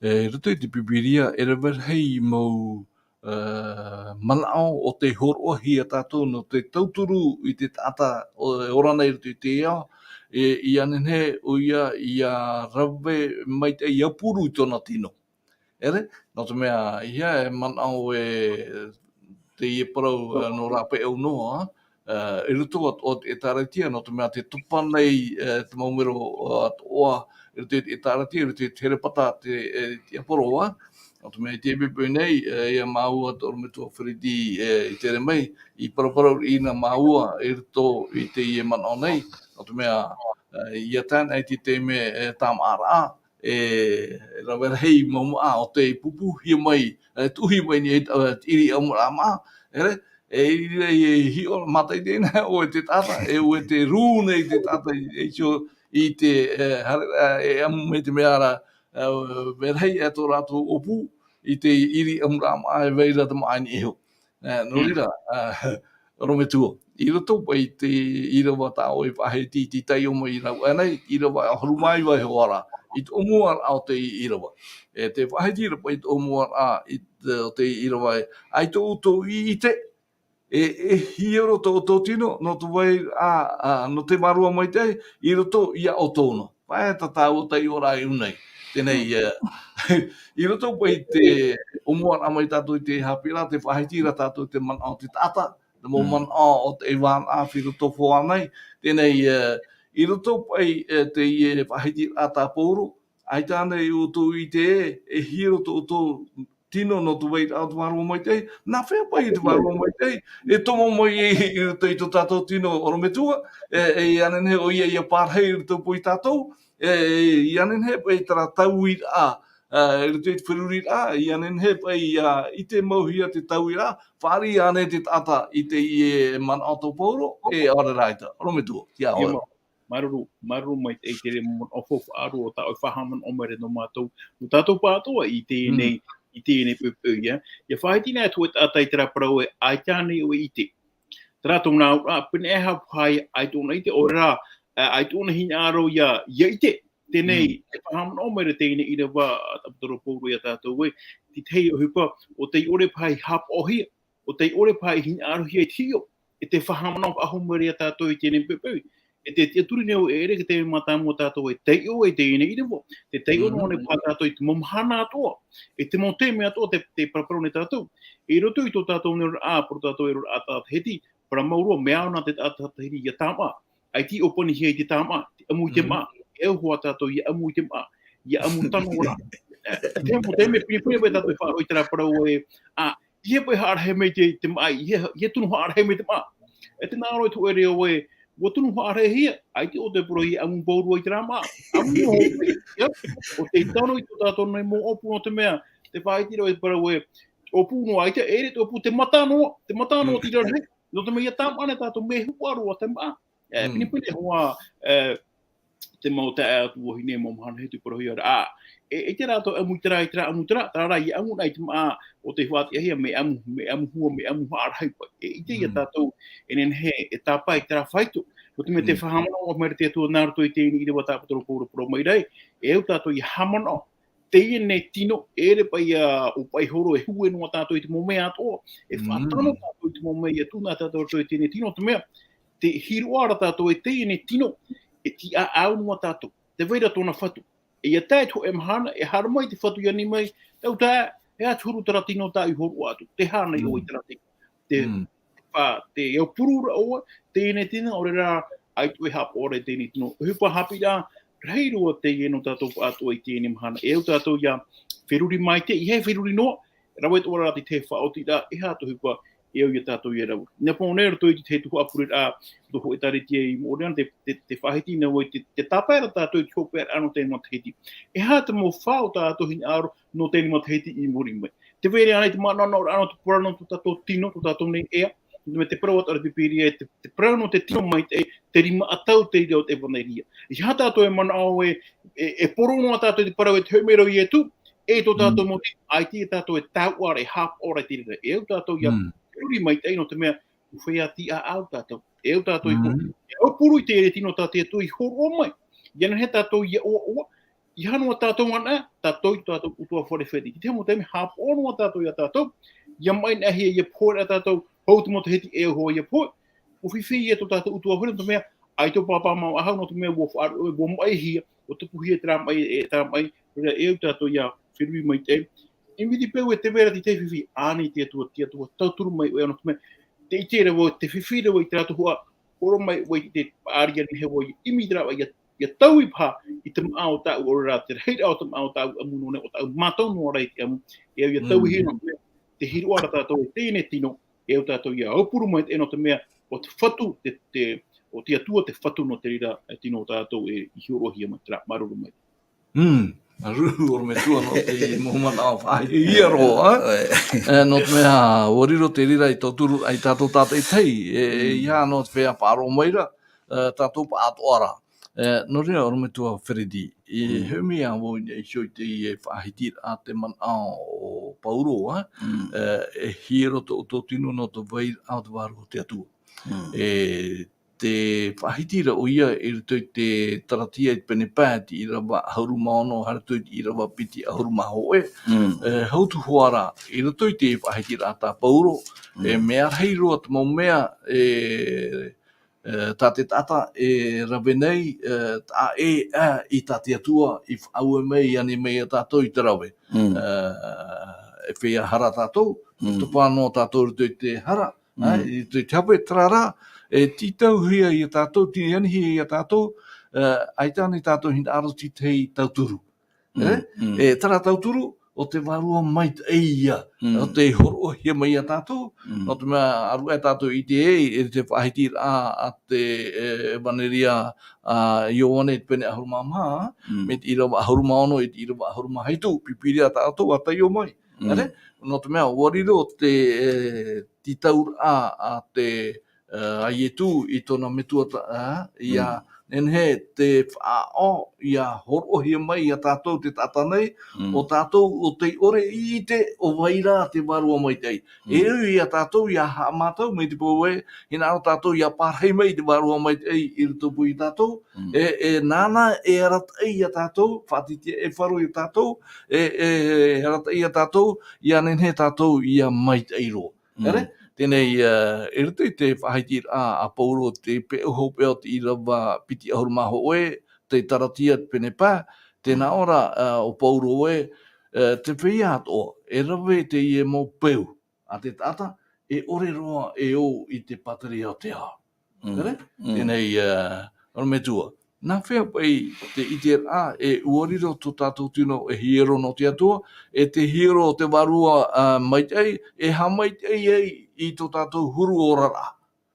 E, i roto i te Pīpīria, e rave rahi mau, e, manaʻo ʻo tē hōroʻahia tātou nō te tauturu i te taʻata o, e ora nei i roto i te ao, e, ʻia nehenehe ʻoia ʻia rave maitaʻi, ʻia puru i tōna tino. ʻEre, nō te mea, ʻeiaha e manaʻo e teie parau, e, nō rāpae au noa, e, i roto atoʻa o te ʻĒtārētia, nō te mea tē topa nei, e, te mau mero, e, atoʻa, i roto i te ʻĒtārētia, i roto i te herepata te, e, te ʻāpōsetolo, ā. Nō te mea i teie poʻipoʻi nei, e, ia māua te ʻorometua Feredi, e, i tere mai, i paraparau riʻi na māua i roto i teie manaʻo nei. Nō te mea, e, ia tae noa i te taime, e, tāmāʻaraʻa, e, rave rahi mau māʻa o tei pūpūhia mai, e, tuʻuhia mai nei, e, te ʻiri ʻamuraʻa māʻa, e, e, i reira e hiʻo, mātaʻitaʻi nei ʻoe te taʻata, e, ʻoe tē rū nei te taʻata i, i te, e, haere, e, e ʻamu mai te mea ra, e, rave rahi e tō rātou ʻōpū i te ʻiri ʻamuraʻa māʻa e vai ra te māʻa i niʻa iho. E, nō reira, e, ʻorometua. I roto paʻi i te ʻīrava tā ʻoe i faʻahiti i te taiʻo mai i rāveʻa nei, ʻīrava ʻahuru mā iva e hoa ra, i te ʻōmuaraʻa o te ʻīrava. E, tē faʻahiti ra paʻi i te ʻōmuaraʻa i te, o te ʻīrava ē. ʻAita ʻoutou i ʻite, e, e hiero tō ʻoutou tino, nō te vai, ā, ā, nō te Vārua Maitaʻi, i roto iā ʻoutou noa. Paʻi tā tāua taiʻoraʻa i ʻō nei. Teie nei, e, i roto paʻi i te ʻōmuaraʻa mai tātou i te haʻapiʻiraʻa, tē faʻahiti ra tātou i te manaʻo o te taʻata, te mau manaʻo o te ʻaivānaʻa, filotofo ānei. Teie nei, e, i roto paʻi, e, teie faʻahitiraʻa tā Pauro, ʻaita ānei ʻoutou i ʻite ē, e hiero tō ʻoutou tino nō te vairaʻa o te Vārua Maitaʻi, nā hea paʻi te Vārua Maitaʻi, e tomo mai i, i roto i tō tātou tino ʻorometua, e, e, ʻia nehenehe ʻoia ʻia parahi i roto paʻi iā tātou, e, e, ʻia nehenehe paʻi terā tauiraʻa, e, i roto i te feruriraʻa, ʻia nehenehe paʻi ʻia ʻite mauhia te tauiraʻa, fāriʻi ānei te taʻata i teie manaʻo tō Pauro, e, ʻaore rā ʻaita, ʻorometua, ʻia ʻoe. Māuruuru, māuruuru maitaʻi i te reira mau manaʻo faufaʻa roa tā ʻoe e faʻahaʻamanaʻo mai ra nō mātou, nō tātou pāʻatoʻa i teie nei, i teie nei poʻipoʻi, ʻia. ʻIa faʻahiti na atu e taʻata i terā parau ē, ʻaita ānei ʻoe i ʻite. Terā tōna auraʻa, pēneiaʻe haʻapaʻo ia, ʻaita ʻōna i ʻite, ʻaore rā, ʻaita ʻōna hinaʻaro ʻia, ʻia ʻite. Teie nei, e faʻahaʻamanaʻo mai ra teie nei ʻīrava, ʻāpōsetolo Pauro iā tātou ē, te tahi ʻohipa, ʻo tei ʻore paha i haʻapaʻohia, ʻo tei ʻore paha i hinaʻarohia i te hiʻo, e te faʻahaʻamanaʻo faʻahou mai ra iā tātou i teie nei poʻipoʻi. E te tiʻaturi nei ʻoe e ʻere i te taime mātāmua tātou e taiʻo ai i teie nei ʻīrava, tē taiʻo noa ānei paha tātou i te mau mahana atoʻa, e te mau taime atoʻa, te, tē paraparau nei tātou. I roto i tō tātou nei oraraʻa, parau tātou e oraraʻa tātahiti, parau mau roa, mea au nā te taʻata tātahiti ʻia tāmaʻa. ʻAita i ʻōpanihia i te tāmaʻa, te ʻamu i te māʻa, e au hoʻi tātou ʻia ʻamu i te māʻa, ʻia ʻamu tano ra. E, te mau taime pinepine paʻi tātou e faʻaroʻo i terā parau ē, ā, ʻeiaha paʻi haʻarahi mai te, te māʻa, ʻeiaha, ʻeiaha tonu haʻarahi mai te māʻa. E te nā ʻō i te hōʻē reo ē, ʻua tonu haʻarahihia, ʻaita ʻoutou e parau ʻia ʻamu pauroa i terā māʻa. ʻAmu noa hoʻi, ʻia, ʻo tei tano i tō tātou nei mau ʻōpū nō te mea, tē faʻahiti ra ʻoe i te parau ē, ʻōpū noa, ʻaita e ʻere te ʻōpū, te mata noa, te mata noa te rarahi. Nō te mea ʻia tāmaʻa nei tātou mea huʻa roa te māʻa. E, pinepine hoʻi, e, te mau taeaʻe atu vahine, mau mahana hitu parauhia ra, ā, e, e ʻite rātou ʻamu i terā, i terā, ʻamu i terā, terā rā, ʻia ʻamu na i te māʻa, ʻo tei faʻatiʻahia, mea ʻamu, mea ʻamu hua, mea ʻamu haʻarahi paʻi. E ʻite ia tātou, e nehenehe, e tāpae i terā faito. Nō te mea tē faʻahaʻamanaʻo mai ra te Atua nā roto i teie nei ʻīrava tā ʻāpōsetolo Pauro e parau mai ra ē, e au tātou ʻia haʻamanaʻo, teie nei tino, e ʻere paʻi ia ʻōpaʻi horo, e hue noa tātou i te mau mea atoʻa, e faʻatano tātou i te mau mea ʻia tuʻu na tātou i roto i teie nei tino, te mea, tē hiroʻa ra tātou ē teie nei tino, e tiʻaʻau noa tātou. Tē vai ra tōna fatu. E ʻia tae te hōʻē mahana, e haere mai te fatu ʻia ani mai, tau tae, e aha te huru terā tino tāʻu i hōroʻa atu. Tē aha nei ʻoe i terā tino. Te, te, te aupuru ra ʻoe, teie nei tino, ʻaore rā, ʻaita ʻoe e haʻapaʻo ra i teie nei tino. ʻOhipa haʻapiʻiraʻa, rahi roa teie nō tātou pāʻatoʻa i teie nei mahana. E au tātou ʻia feruri maitaʻi, ʻeiaha e feruri noa, rave atoʻa ra te tahi faʻaotiraʻa, e aha te ʻohipa, e au ia tātou ʻia rave. Nā paʻi nei roto i te tahi tuhaʻa pureraʻa, tō ʻĒtārētia i Moʻoreana, tē, tē, tē faʻahiti nei ʻoe, tē, tē tāpae ra tātou i te hopeʻaraʻa nō teie matahiti. E aha te mau fā o tā tātou hinaʻaro nō teie matahiti i muri mai. Tē vai ra ānei te manaʻonaʻoraʻa nō te parau nō tō tātou tino, tō tātou nei ea, nō te mea tē parau atu ra te Pīpīria, te, te parau nō te tino maitaʻi, te rima ʻatau te reira o te ʻevaneria. E aha tātou e manaʻo ē, e, e poro noa tātou i te parau e te hoʻi mai ra ʻo Ietu, e tō tātou mau tino, ʻaita ia tātou e taua ra, e haʻapaʻo ra i te reira. E au tātou ʻia feruri maitaʻi nō te mea, ʻua feiā tiʻaʻau tātou. E au tātou i hō-, e aupuru i te reira tino tā te Atua i hōroʻa mai. ʻIa nehenehe tātou ʻia ʻoaʻoa, ʻeiaha noa tātou anaʻe, tātou i tō tātou ʻutuāfare Feredi. I te mau taime haʻapaʻo noa tātou ia tātou, ʻia maʻinaʻihia, ʻia pohe ra tātou, hou te matahiti e au hoʻi ʻia pohe. ʻUa fifi ia tō tātou ʻutuāfare, nō te mea, ʻaita ʻo pāpā mau ʻahau, nō te mea ʻua faʻaroʻo, ʻua maʻihia, ʻua tupuhia terā maʻi, e, terā maʻi, reira e au tātou ʻia feruri maitaʻi. ʻImiti peu ē tē vai ra te tahi fifi, ānei te Atua, te Atua, tauturu mai ʻoe, nō te mea, tē ʻite ra vau, tē fifi ra vau i terā tuhaʻa, hōroʻa mai ʻoe i te paʻari ʻia nehenehe vau, ʻimi terā vau ʻia ia taui paha i te māʻa o tāʻu ʻore rā, te rahiraʻa o te māʻa o tāʻu ʻamu nō nei, o tāʻu mātau noa rā i te ʻamu, e au ia taui hia nō te mea, te hiroʻa ra tātou e teie nei tino, e au tātou ia aupuru mai te nō te mea, o te fatu, te, te, o te Atua te fatu nō te reira, e tino o tātou e i hōroʻahia mai, te rā, māuruuru mai. Mm. Māuruuru, ʻorometua, nō te mau manaʻo faʻahiahia roa, ā? E, nō te mea, ʻua riro te reira i tauturu, i tātou tātaʻitahi, e, e, ia nō te feiā faʻaroʻo mai ra, e, tātou pāʻatoʻa ra. E, nō reira, ʻorometua Feredi, e, he ʻumi ā vau i, i hio i te, e, faʻahitiraʻa te manaʻo o Pauro, ā? E, e hiero tō, tō tino nō te vairaʻa o te vārua o te Atua. E, te faʻahiti ra ʻoia i roto i te Taratia i te pene pae, te ʻīrava ʻahuru mā ono, haere atu i te ʻīrava piti ʻahuru mā hōʻē. E, hau atu hoʻi ra, i roto i te faʻahitiraʻa tā Pauro, e, mea rahi roa te mau mea, e, e, tā te taʻata e rave nei, e, taʻa ʻē, ā, i tā te Atua, i faʻaue mai, i ani mai ia tātou i te rave. E, e feiā hara tātou, topa noa tātou i roto i te hara, ā, i te, te hape, terā rā, e tītauhia ia tātou, tī anihia ia tātou, e, ʻaita ānei tātou hinaʻaro tītahi tauturu. E, e terā tauturu, o te Vārua Maitaʻi ia, o tei hōroʻahia mai ia tātou, nō te mea, ʻaru aʻe tātou i ʻite, e, e te faʻahitiraʻa a te, e, ʻEvaneria a Ioane i te pene ʻahuru mā maha, mai te ʻīrava ʻahuru mā ono i te ʻīrava ʻahuru mā hitu, pipiria tātou ʻa taiʻo mai. Āre? Nō te mea, ʻua riro te, e, tītauraʻa a te, e, a Ietu i tōna metua ta-, ā, ia nehenehe te faʻaʻo, ia hōroʻahia mai ia tātou te taʻata nei, o tātou o tei ʻore i ʻite ʻo vai rā te Vārua Maitaʻi. E au ia tātou ia haʻamātau mai te pou ē, hinaʻaro tātou ia pārahi mai te Vārua Maitaʻi i roto pū ia tātou, e, e nāna e arataʻi ia tātou, faʻatiʻa e faʻaroʻo ia tātou, e, e, e arataʻi ia tātou, ia nehenehe tātou ia maitaʻi roa. Āre? Teie nei, e, i roto i te faʻahitiraʻa a Pauro te peʻapeʻa o te ʻīrava piti ʻahuru mā hōʻē, te Taratia te pene pae, tē nā ʻō ra, e, ʻo Pauro ē, e, te feiā atoʻa, e rave teie mau peu a te taʻata, e ʻore roa e ō i te pātireia o te ao. Āre? Teie nei, e, ʻorometua. Nā hea paʻi te ʻiteraʻa, e ʻua riro tō tātou tino e hiero nō te Atua, e te hiero o te Vārua, a, Maitaʻi, e haʻamaitaʻi ai i tō tātou huru oraraʻa.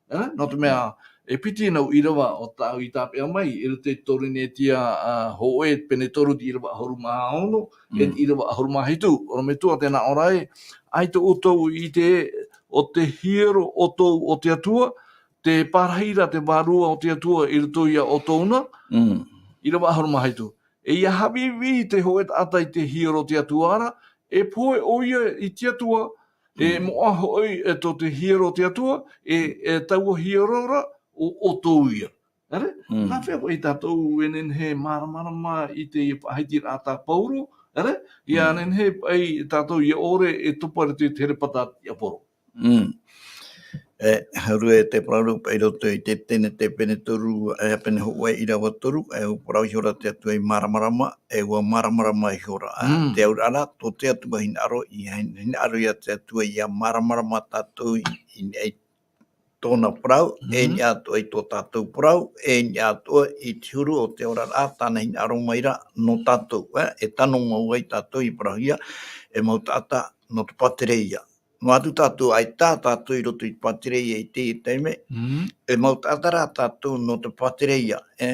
Āre? Nō te mea, e piti nau ʻīrava o tāʻu i tāpeʻa mai, i roto i te Pōrīnetia, a, hōʻē, pene toru, te ʻīrava ʻahuru mā ono, e te ʻīrava ʻahuru mā hitu, ʻorometua, tē nā ʻō ra ē, ʻaita ʻoutou i ʻite ē, o te hiero ʻoutou o te Atua, tē pārahi ra te Vārua o te Atua i roto ia ʻoutou na. ʻĪrava ʻahuru mā hitu. E ʻia haʻavīvī te hōʻē taʻata i te hiero o te Atua ra, e pohe ʻoia i te Atua, e moʻa hoʻi, e tō te hiero o te Atua, e, e taua hiero ra, ʻo, ʻoutou ia. Āre? Nā hea paʻi tātou e nehenehe e māramarama i te faʻahitiraʻa tā Pauro, āre? ʻIa nehenehe paʻi tātou ʻia ʻore e topa i roto i te here pata a te ʻāpōsetolo. Mm. E, hau roa e te parau paʻi i roto i te Tēnete pene toru, e, pene hōʻē ʻīrava toru, e, ʻua parau ihora te Atua ʻia māramarama, e, ʻua māramarama ihora. Ā, te auraʻa ra, tō te Atua hinaʻaro, ʻia hin-, hinaʻaro ia te Atua ʻia māramarama tātou i, i niʻa i tōna parau, e niʻa atoʻa i tō tātou parau, e niʻa atoʻa i te huru o te oraraʻa, tāna hinaʻaro mai ra nō tātou, e, e tano mau ai tātou i parauhia, e mau taʻata nō te pātireia. Noa atu tātou ʻaita tātou i roto i te pātireia i teie taime, e mau taʻata rā tātou nō te pātireia, e,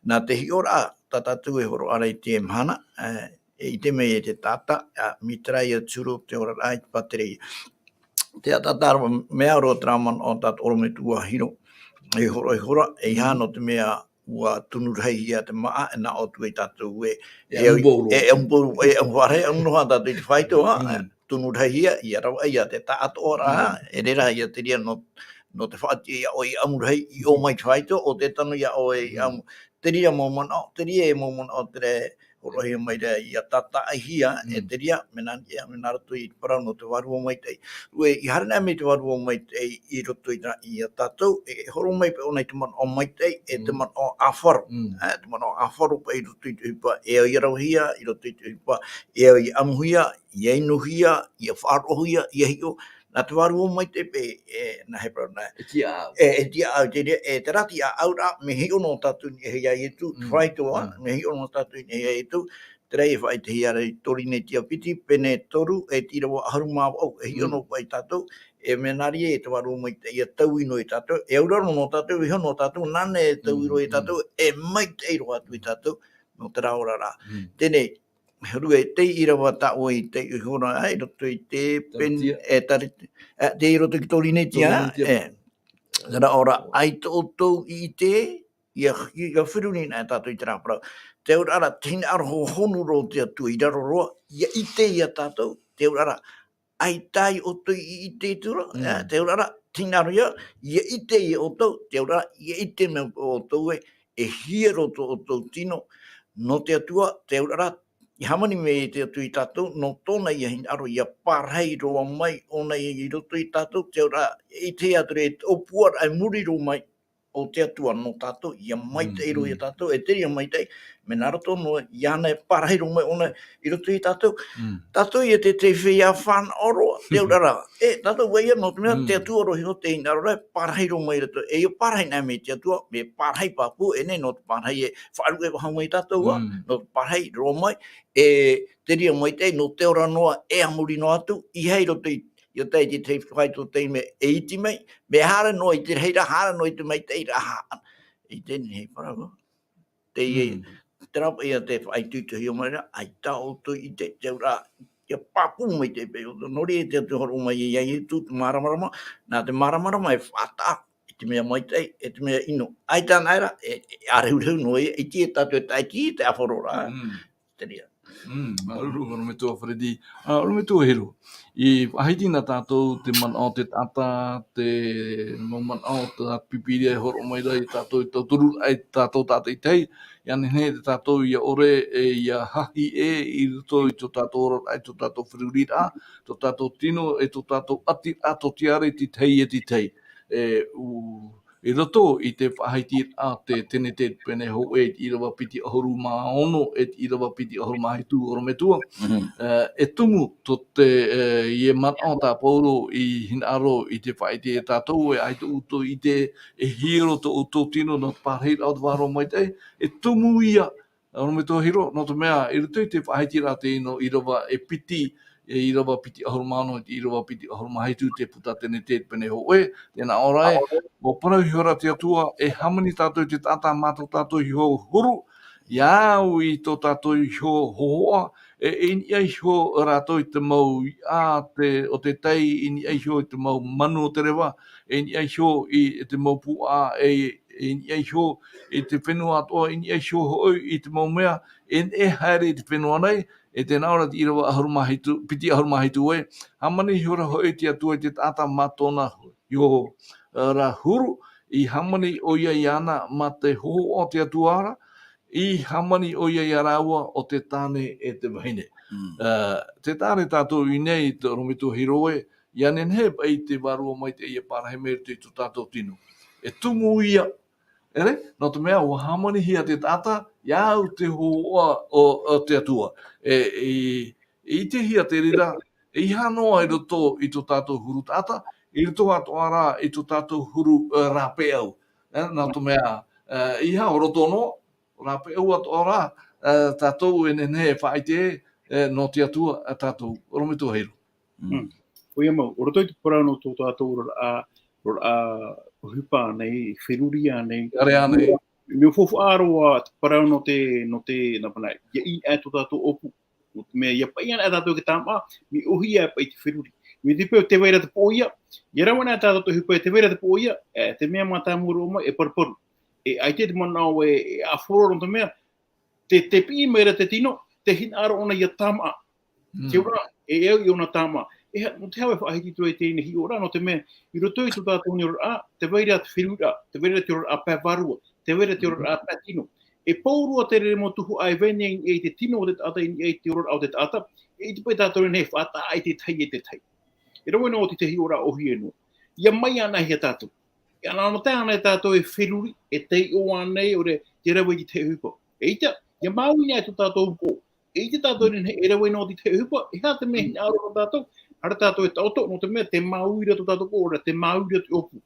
nā te hiʻoraʻa tā tātou e hōroʻa ra i teie mahana, e, e ʻite mai e te taʻata, ā, mai terā ia te huru o te oraraʻa i te pātireia. Te taʻata ra, mea roa terā manaʻo tā te ʻorometua Hiro, e hōroʻa ihora, ʻeiaha nō te mea ʻua tunu rahi hia te māʻa, e nā ʻō atu ai tātou ē, e, e ʻamu pauroa. E, e ʻamu pauroa, e ʻamu, ʻaore, ʻamu noa tātou i te faito, ā, e tunu rahi hia, ʻia ravaʻi ia te taʻatoʻaraʻa, e reira ia te reira nō, nō te faʻatiʻa ia ʻoe ʻia ʻamu rahi, i ʻō mai te faito, ʻo tē tano ia ʻoe ʻia ʻamu. Te reira mau manaʻo, te reira e mau manaʻo te reira, hōroʻahia mai ra ʻia tātaʻihia, e te reira, mea nā, ʻia, mea nā roto i te parau nō te Vārua Maitaʻi. ʻUe, ʻia haere anaʻe mai te Vārua Maitaʻi i roto i ra, ia tātou, e horo mai paʻi ʻōna i te manaʻo maitaʻi, e te manaʻo ʻāfaro. E, te manaʻo ʻāfaro paʻi i roto i te ʻohipa, e au ʻia ravehia, i roto i te ʻohipa, e au ʻia ʻamuhia, ʻia inuhia, ʻia faʻaroʻohia, ʻia hiʻo, nā te vārua maitaʻi paʻi, e, nā he parau nā. E tiaʻau. E, e tiaʻau, te reira, e, terā tiaʻau rā, mea hiʻo noa tātou i niʻa iā Ietu, Mm. te faito, Mm. mea hiʻo noa tātou i niʻa iā Ietu, terā e faʻaʻitehia ra i Torinetia piti, pene toru, e te ʻīrava ʻahuru mā vaʻu, e hiʻo Mm. noa paʻi tātou, e mea nā reira e te vārua maitaʻi ia taui noa ia tātou, e auraro noa tātou, e iho noa tātou, nāna e taui roa ia Mm, mm. tātou, e maitaʻi roa atu ia tātou, nō terā ora rā. Mm. Teie, e huru e te ʻīrava tāʻu i te iho ra, i roto i te pen-, Taritia. e Tari-, e, te i roto ki Torinetia, Torinetia. e. Terā ora, ʻaita ʻoutou i ʻite, ia, ia feruri na tātou i terā parau. Te auraʻa ra, te hinaʻaro hohonu roa o te Atua i raro roa, ia ʻite ia tātou, te auraʻa ra, ʻaita ʻoutou i ʻite atu ra, Mm. e, te auraʻa ra, te hinaʻaro ia, ia ʻite ia ʻoutou, te auraʻa ra, ia ʻite mai ʻoutou ē, e hiero tō ʻoutou tino, nō te Atua, te auraʻa ra, i hāmani mai te Atua ia tātou, nō tōna ia hinaʻaro, ia pārahi roa mai ʻōna i roto ia tātou, te auraʻa ra, e ʻitehia atu ra, e ʻōpuaraʻa i muri roa mai, o te Atua nō tātou, ia maitaʻi roa ia Mm, mm. tātou, e te reira maitaʻi, mea nā roto noa, iāna e pārahi roa mai ʻōna i roto ia tātou. Mm. Tātou ia te, te feiā fānaʻo roa, te auraʻa ra. E, tātou vai ia nō te mea, Mm. te Atua roa iho te hinaʻaro ra, e pārahi roa mai roto. E ia pārahi na mai te Atua, mea pārahi pāpū, e nehenehe nō te pārahi e faʻaruʻe faʻahou mai tātou, ā, Mm. nō te pārahi roa mai, e te reira maitaʻi, nō te ora noa, e a muri noa atu, ʻeiaha i roto i ia tae i te tahi faito taime e iti mai, mea haere noa i te rahiraʻa, haere noa i te maitaʻiraʻa, ha-, i teie nei parau. Te ia, Mm. terā paʻi ia te faʻaitoitohia mai ra, ʻaita ʻoutou i ʻite, te auraʻa, ia pāpū maitaʻi paʻi ʻoutou. Nō reira te Atua hōroʻa mai ia Ietu te māramarama, nā te māramarama e faʻataʻa i te mea maitaʻi, e te mea ʻino. ʻAita anaʻe ra, e, e ʻārehurehu noa ia, ʻite tātou e tae ki te ʻāfaro ra. Mm. Te reira. Mm, māuruuru, ʻorometua Freddy. Ā, ʻorometua Hiro. I faʻahiti na tātou te manaʻo o te taʻata, te mau manaʻo o te Pīpīria e hōroʻa mai ra ia tātou, e tauturu ai tātou tātaʻitahi, ʻia nehenehe tātou ʻia ʻore, e ʻia hahi ē i roto i tō tātou oraraʻa, i tō tātou feruriraʻa, tō tātou tino, e tō tātou ʻati, ā, tō te ʻārehurehu i te tahi e te tahi. E, ū, i roto i te faʻahiti a te Tenete Pene Hōʻē, i te ʻīrava piti ʻahuru mā ono, e te ʻīrava piti ʻahuru mā hitu, ʻorometua. Mhm. E, e tumu tō te, e, ʻia manaʻo tā Paulo i hinaʻaro i te faʻaʻite ia tātou, e ʻaita ʻoutou i ʻite e hiero tō ʻoutou tino nō te pārahiraʻa o te vārua maitaʻi, e tumu ia, ʻorometua Hiro, nō te mea, i roto i te faʻahitiraʻa tei nō ʻīrava e piti, e ʻīrava piti ʻahuru mā ono, i te ʻīrava piti ʻahuru mā hitu, te puta Tenete Pene Hōʻē, tē nā ʻō ra ē, ʻua parau ihora te Atua, e hāmani tātou i te taʻata mā tō tātou iho huru, ʻia au i tō tātou iho hōhoʻa, e, e i niʻa iho rātou i te mau iʻa te, o te tai, i niʻa iho i te mau manu o te reva, e i niʻa iho i te mau puaʻa, e, e i niʻa iho i te fenua atoʻa, i niʻa iho hoʻi i te mau mea, e neʻe haere i te fenua nei, e tē nā ʻō ra te ʻīrava ʻahuru mā hitu, piti ʻahuru mā hitu ē, hāmani ihora hoʻi te Atua i te taʻata mā tōna iho ra huru, i hāmani ʻoia iāna mā te hōhoʻa o te Atua ra, i hāmani ʻoia ia rāua ʻo te tāne e te vahine. Mm. Ā, tē taʻa ra tātou i ʻō nei, ʻorometua Hiro ē, ʻia nehenehe paʻi te vārua maitaʻi ʻia pārahi mai i roto i tō tātou tino. E tumu ia, ʻere, nō te mea, ʻua hāmanihia te taʻata, ʻia au te hōhoʻa o, o te Atua. E, i, i ʻitehia te reira, e ʻeiaha noa i roto i tō tātou huru taʻata, i roto atoʻa rā i tō tātou huru, ā, rāpeʻau. E, nō te mea, ā, ʻeiaha ʻo roto noa, rāpeʻau atoʻa rā, ā, tātou e nehenehe e faʻaʻite, ā, nō te Atua, ā, tātou, ʻorometua Hiro. Mm. Mm. ʻOia mau, ʻo roto i te parau nō tō tātou oraraʻa, oraraʻa ʻohipa nei, feruri ānei. ʻAreʻa ānei. Mea faufaʻa roa te parau nō te, nō te, nā pana, ʻia ʻī aʻe tō tātou ʻōpū. Nō te mea, ʻia paʻi ana tātou i te tāmaʻa, mea ʻōhie paʻi te feruri. Mai te peu, tē vai ra te poʻo ia, ʻia rave ana tātou te ʻohipa, tē vai ra te poʻo ia, e, te mea mātāmua roa mai, e paruparu. E ʻaita te manaʻo e, e ʻāfaro nō te mea, te, te piʻi mai ra te tino, te hinaʻaro ʻōna ʻia tāmaʻa. Mm. Te ora, e au i ʻōna tāmaʻa. E ha-, nō te aha e faʻahiti atu ai teie nei hiʻoraʻa, nō te mea, i roto i tō tātou nei oraraʻa, tē vai ra te feruriraʻa, tē vai ra te oraraʻa pae vārua, tē vai ra te oraraʻa pae tino. E pau roa te reira mau tuhaʻa e vai nei i te tino o te taʻata i niʻa i te oraraʻa o te taʻata, e ʻite paʻi tātou nei e faʻataʻa i te tahi e te tahi. E rave noa atu te hiʻoraʻa ʻōhie noa. ʻIa mai ana ia tātou. ʻIa nā, nō te aha ānei tātou e feruri, e taiʻo ānei, ʻore, te rave i te tahi ʻohipa. Eʻita, ʻia māuiui anaʻe tō tātou poʻo. Eʻita tātou nei e rave noa i te tahi ʻohipa, e aha te mea hinaʻaro nō tātou, Ara tātou e taʻoto, nō te mea, te māuiui ra tō tātou ʻōrero, te māuiui ra te ʻōpū.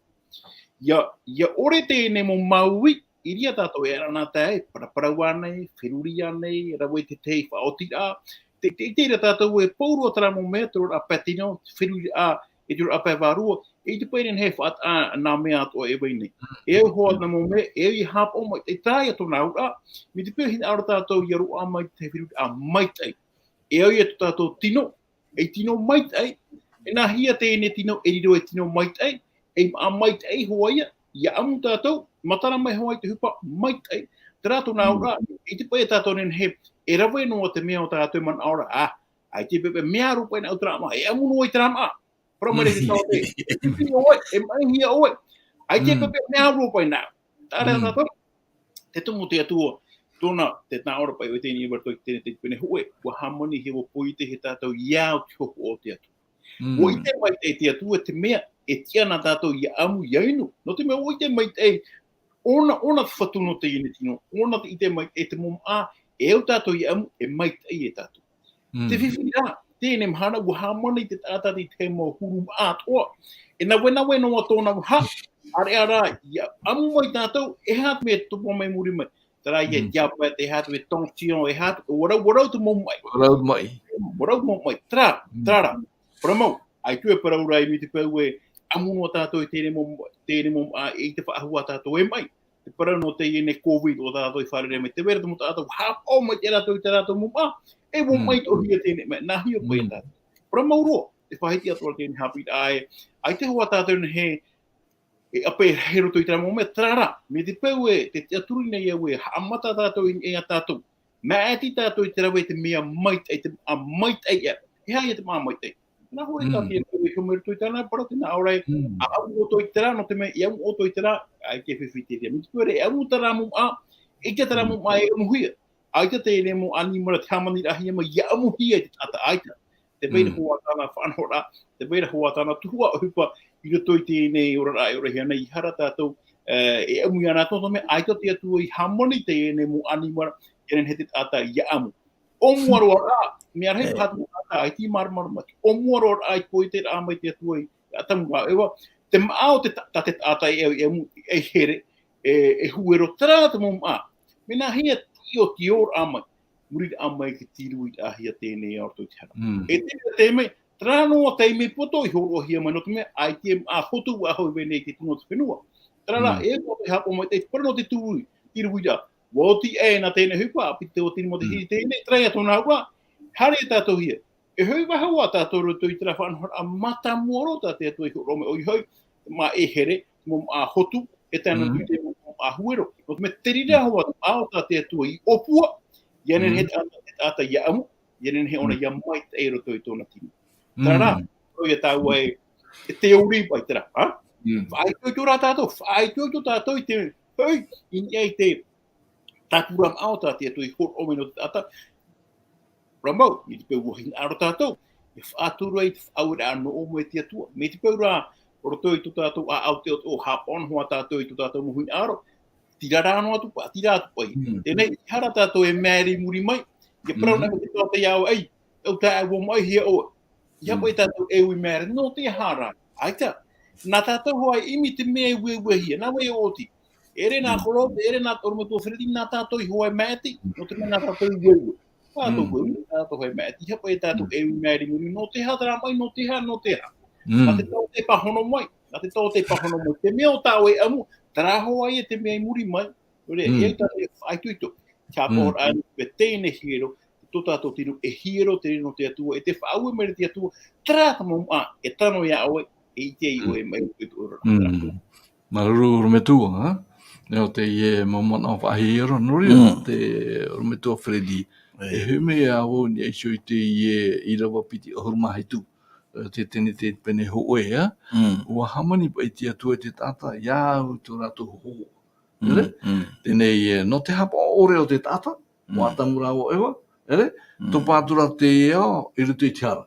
ʻIa, ʻia ʻore teie mau māuiui, i reira tātou e ara na tae, paraparau ānei, feruri ānei, rave i te tahi faʻaotiraʻa. Te, te, te ʻite ra tātou e pauroa terā mau mea, te oraraʻa pae tino, te feruri ā, e te oraraʻa pae vārua, e ʻite paʻi nei e faʻataʻa nā mea atoʻa e vai nei. E au hoʻi nā mau mea, e au ʻia haʻapaʻo mai, e tae atu nā ʻōreraʻa, mai te peu hinaʻaro tātou ʻia roaʻa mai te feruri ā maitaʻi. E au ïa tō tātou tino, ei tino maitaʻi, e nāhea teie tino e riro ei tino maitaʻi, ei māʻa maitaʻi hoʻi ïa, ʻia ʻamu tātou, matara mai hoʻi te ʻohipa maitaʻi, terā tōna ʻōreraʻa, i te pae tātou nei, e rave noa te mea o tātou manaʻo ra, ā, ʻaita e pepe mea rū paʻi nā ʻu terā māʻa, e ʻamu noa i terā māʻa, parau mai ra te taote, e piti ʻoe, e maʻihia ʻoe, ʻaita e pepe mea rū paʻi nā ʻu. Tāʻu ra tātou, te tumu o te Atua, tōna, te nā ʻō ra paʻi ʻoe teie nei i roto i teie nei pene hōʻē, ʻua hāmani hia, ʻua poiete hia tātou ʻia au te hōhoʻa o te Atua. ʻUa ʻite maitaʻi te Atua te mea, e tiʻa na tātou ʻia ʻamu, ʻia inu. Nō te mea ʻua ʻite maitaʻi, ʻōna, ʻōna te fatu nō teie nei tino, ʻōna te ʻite maitaʻi te mau māʻa, e au tātou ʻia ʻamu, e maitaʻi e tātou. Te fifi ra, teie nei mahana, ʻua hāmani te taʻata i te mau huru māʻa atoʻa. E navenaveʻa noa tōna vaha, ʻāreʻa rā, ʻia ʻamu mai tātou, e aha te mea e topa mai i muri mai. Terā ïa, diabète, e aha te mea tension, e aha te, ʻua rau, ʻua rau te mau maʻi. ʻUa rau te mau maʻi. ʻUa rau te mau maʻi. Terā, terā rā. Parau mau, ʻaita e parau ra mai te peu e ʻamu noa tātou i teie nei mau, teie nei mau, ā, i te faʻahou ā tātou e maʻi. Te parau nō teie nei covid ʻo tātou i fārerei mai. Tē vai ra te mau taʻata ʻua haʻapaʻo mai ia rātou i tā rātou mau māʻa, e ʻua maʻi atoʻa hia teie nei mea, nāhea paʻi tātou. Parau mau roa, te faʻahiti atoʻa ra teie nei haʻapiʻiraʻa ē, ʻaita hoʻi tātou nei e, e ʻape i roto i terā mau mea, terā rā, mai te peu e, tē tiʻaturi nei au e, haʻamata tātou i niʻa ia tātou. Māʻiti tātou i te rave i te mea maitaʻi, te māʻa maitaʻi ē. E aha ïa te māʻa maitaʻi? Nā hōʻē tā te Atua e hiʻo mai i roto i tāna parau, tē nā ʻō ra ē, ʻa ʻamu ʻoutou i terā, nō te mea, ʻia ʻamu ʻoutou i terā, ʻaita e fifi te reira. Mai te peu e ʻamu terā mau māʻa, ʻaita terā mau māʻa e ʻamuhia. ʻAita teie nei mau ʻanimara tē hāmaniraʻahia mai, ʻia ʻamuhia e te taʻata, ʻaita. Tē vai ra hoʻi tāna faʻanahoraʻa, tē vai ra hoʻi tāna tuhaʻa ʻohipa i roto i teie nei oraraʻa e orahia nei, ʻeiaha rā tātou, e, e ʻamu ia rātou, nō te mea, ʻaita te Atua i hāmani teie nei mau ʻanimara, ʻia nehenehe te taʻata ʻia ʻamu. ʻO mua roa rā, mea rahi paha te mau taʻata, ʻaita i māramarama atu. ʻO mua roa rā, i poiete rā mai te Atua i, ʻa tamu rā, ʻevaha, te māʻa o te ta-, tā te taʻata e au, e ʻamu, e here, e, e huero, terā te mau māʻa. Mea nāhea te ʻio, te ʻōraʻa mai, muri rā mai i te tīruiraʻahia teie nei a roto i te hara. E te mea, te mea, terā noa taime poto i hōroʻahia mai, nō te mea, ʻaita e māʻa hotu ʻua hoʻi vau nei i te tino o te fenua. Terā rā, e au tātou e haʻapaʻo mai, te parau nō te tīrui, tīruiraʻa. ʻUa oti ē nā teie nei ʻohipa, piti te oti nō te hiri teie nei, terā ïa tōna ʻōraʻa, haere tātou hia. E hoʻi vau hoʻi tātou i roto i terā faʻanahoraʻa mātāmua roa tā te Atua i hōroʻa mai, ʻoia hoʻi, te māʻa e here, te mau māʻa hotu, e tae noa atu i te mau māʻa huero. Nō te mea te reira hoʻi te māʻa tā te Atua i ʻōpua, ʻia nehenehe te taʻata, te taʻata ʻia ʻamu, ʻia nehenehe ʻōna ʻia maitaʻi i roto i tōna tino. Terā rā, ʻoia tāua e, e te ʻori paʻi terā, ha? Faʻaitoito rā tātou, faʻaitoito tātou i te, hoʻi, i niʻa i te, tāpura māʻa tā te Atua i hōroʻa mai nō te taʻata. Parau mau, mai te peu ʻua hinaʻaro tātou, e faʻatura ai te faʻaueraʻa nō ʻō mai te Atua. Mai te peu rā, roto i tō tātou ʻāʻau teʻoteʻo, haʻapaʻo noa tātou i tō tātou mau hinaʻaro, tīrā noa atu paʻi, tīrā atu paʻi. Teie nei, ʻeiaha rā tātou e maere i muri mai, ʻia parau na te taʻata iā ʻoe, ʻei, ʻo tāʻu e ʻua maʻihia ʻoe. ʻEiaha paʻi tātou e ui maere, nō te aha rā? ʻAita. Nā tātou hoʻi e ʻimi te mea e ueuehia, nā vai e oti. ʻEʻere nā koro, ʻeʻere nā ʻorometua Fereti, nā tātou hoʻi e maʻiti, nō te mea nā tātou e ueue. Tātou e ueue, tātou hoʻi e maʻiti, ʻeiaha paʻi tātou e ui maere i muri, nō te aha terā maʻi, nō te aha, nō te aha. Nā te taote e pāhono mai, nā te taote e pāhono mai. Te mea ʻo tāʻu e ʻamu, terā hoʻi ïa te mea i muri mai, nō reira, e au tātou e faʻaitoito. Te haʻapaʻoraʻa e teie nei hiero, tō tātou tino e hiero te reira nō te Atua, e tē faʻaue mai ra te Atua, terā te mau māʻa, e tano iā ʻoe, e ʻite ai ʻoe mai i tō ʻoe oraraʻa. Māuruuru ʻorometua, ha? Nō teie mau manaʻo faʻahiero, nō reira, te ʻorometua Fereti. E hoʻi mai ā vau i niʻa iho i teie ʻīrava piti ʻahuru mā hitu, e, te tenetere pene hōʻē, ha? ʻUa hāmani paʻi te Atua i te taʻata, ʻia au tō rātou hōhoʻa. Teie nei, e, nō te haʻapaʻo ʻore o te taʻata, ʻo Atamu rāua ʻo ʻEva, ʻere? Topa atu ra te ao i roto i te hara.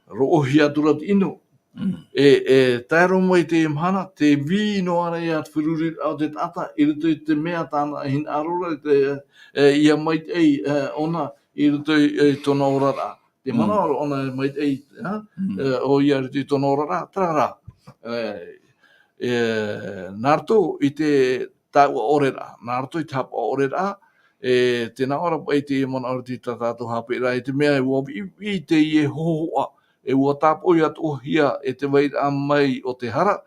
Roʻohia atu ra te inu. E, e tae roa mai i teie mahana, tē vai noa ra ïa te feruriraʻa o te taʻata i roto i te mea tāna e hinaʻaro ra, te, e, ʻia maitaʻi, e, ʻōna i roto i, i tōna oraraʻa. Te Mm. manaʻo ʻōna e maitaʻi, ha? Mm. E, ʻoia i roto i tōna oraraʻa, terā rā. E, e, nā roto i te taua ʻoreraʻa, nā roto i te haʻapaʻo ʻoreraʻa, e, tē nā ʻō ra paʻi te manaʻo i roto i tā tātou haʻapiʻiraʻa, i te mea ʻua viʻiviʻi teie hōhoʻa, e ʻua tāpoʻi atoʻa hia e te vairaʻa mai o te hara,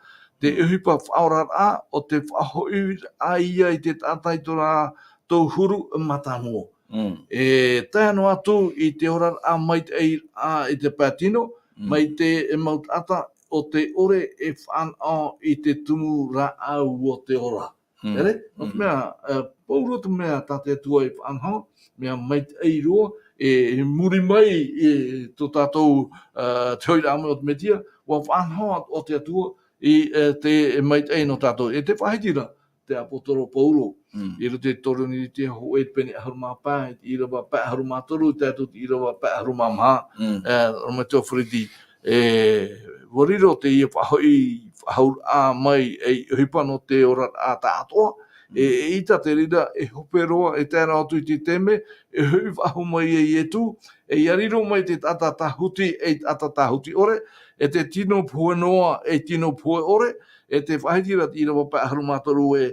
te Mm. ʻohipa faʻaoraraʻa o te faʻahoʻiraʻa ia i te taʻata i tō rātou huru mātāmua. Mm. E tae noa atu i te oraraʻa maitaʻi raʻa i te pae tino, Mm. mai te mau taʻata o te ʻore e fānaʻo i te tumu rāʻau o te ora. Mm. Ere? Nō te Mm. mea, e, pauroa te mea tā te Atua i faʻanaho, mea maitaʻi roa, e, i muri mai i tō tātou, e, te hoʻiraʻa mai o te Mesia, ʻua faʻanaho atoʻa te Atua i, e, te maitaʻi nō tātou. E te faʻahiti ra, te ʻāpōsetolo Paulo, Mm. i roto i te Toronetia hōʻē pene ʻahuru mā pae, i te ʻīrava pae ʻahuru mā toru, tae atu i te ʻīrava pae ʻahuru mā maha, Mm. e, Roma te Fredi, e, ʻua riro teie faʻahoʻi, faʻahou mai, e, ʻohipa nō te oraraʻa tāʻatoʻa, e, Mm. e ʻita te reira, e hope roa, e tae noa atu i te taime, e hoʻi faʻahou mai e Ietu, e ʻia riro mai te taʻata tāhuti, e taʻata tāhuti ʻore, e te tino pohe noa, e tino pohe ʻore, e te faʻahiti ra te ʻīrava pae ʻahuru mā toru e,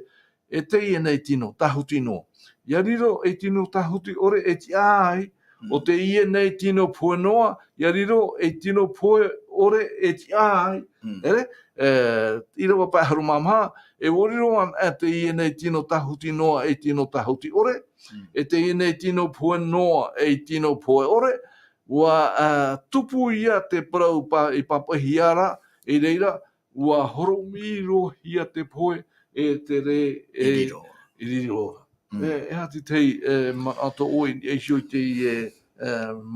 e teie nei tino tāhuti noa. ʻIa riro ei tino tāhuti ʻore e tiʻa ai, Mm. ʻo teie nei tino pohe noa, ʻia riro ei tino pohe ʻore e tiʻa ai. Mm. Ere, e, ʻīrava pae ʻahuru mā maha, e ʻua riro ana e teie nei tino tāhuti noa, e tino tāhuti ʻore, Mm. e teie nei tino pohe noa, e tino pohe ʻore, ʻua, a, tupu ia te parau pa-, i pāpaʻihia ra, i reira, ʻua horomirohia te pohe e te rē e I riro. I riro. Mm. E, e aha te tahi, e, manaʻo tō ʻoe i niʻa iho i te, e, e,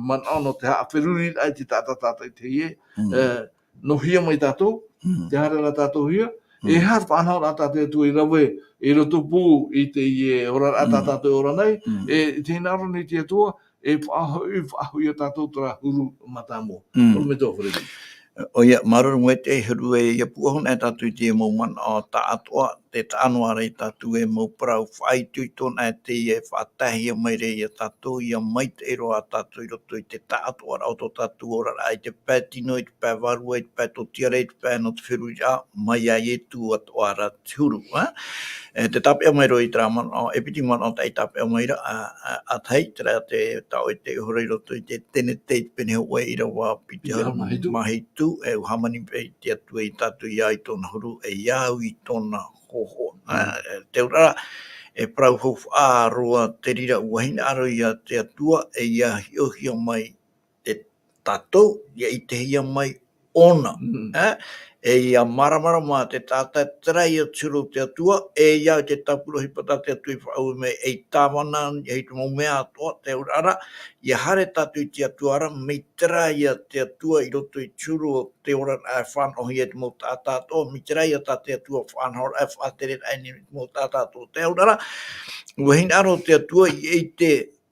manaʻo nō te haʻaferuriraʻa i te taʻata tātaʻitahi, e, Mm. e, nō hea mai tātou, Mm. tē haere ra tātou hea, Mm. e aha te faʻanahoraʻa tā te Atua i rave, i roto pū i teie oraraʻa tā Mm. tātou e ora nei, Mm. e, tē hinaʻaro nei te Atua, e faʻahoʻi, faʻahoʻi ia tātou terā huru mātāmua. Mm. Ora mai tō Fredi. ʻOia, māuruuru maitaʻi e huru e, ʻia pūʻohu anaʻe tātou i te mau manaʻo tāʻatoʻa, tē taʻa noa ra ia tātou e mau parau faʻaitoito anaʻe teie e faʻataehia mai ra ia tātou, ʻia maitaʻi roa tātou i roto i te tāʻatoʻaraʻa o tō tātou oraraʻa i te pae tino, i te pae vārua, i te pae tōtiare, i te pae nō te feruriraʻa, mai iā Ietu atoʻa ra te huru, ā? E, tē tāpeʻa mai roa i terā manaʻo, e piti manaʻo tei tāpeʻa mai ra, ā, ā, ā tahi, terā te, tā ʻoe tei ʻohora i roto i te Tenete i te pene hōʻē ʻīrava piti ʻahuru mā hitu. Piti ʻahuru mā hitu, e, ʻua hāmani paʻi te Atua ia tātou ʻia au i tōna huru, e ʻia au i tōna hōhoʻa. Ā, Mm. e, te auraʻa, e parau faufaʻa roa te reira, ʻua hinaʻaro ia te Atua, e ʻia hiʻohia mai te tātou, ʻia ʻitehia mai ʻōna. Mm. Ā, e ʻia māramarama te taʻata, terā ia te huru o te Atua, e ʻia au i te tāpura ʻohipa tā te Atua i faʻaue mai, ei tāvana, ei te mau mea atoʻa, te auraʻa ra, ʻia haere tātou i te Atua ra, mai terā ia te Atua i roto i te huru o te oraraʻa e fānaʻohia e te mau taʻata atoʻa, mai terā ia tā te Atua faʻanahoraʻa e faʻatereraʻa i te mau taʻata atoʻa, te auraʻa ra, ʻua hinaʻaro te Atua i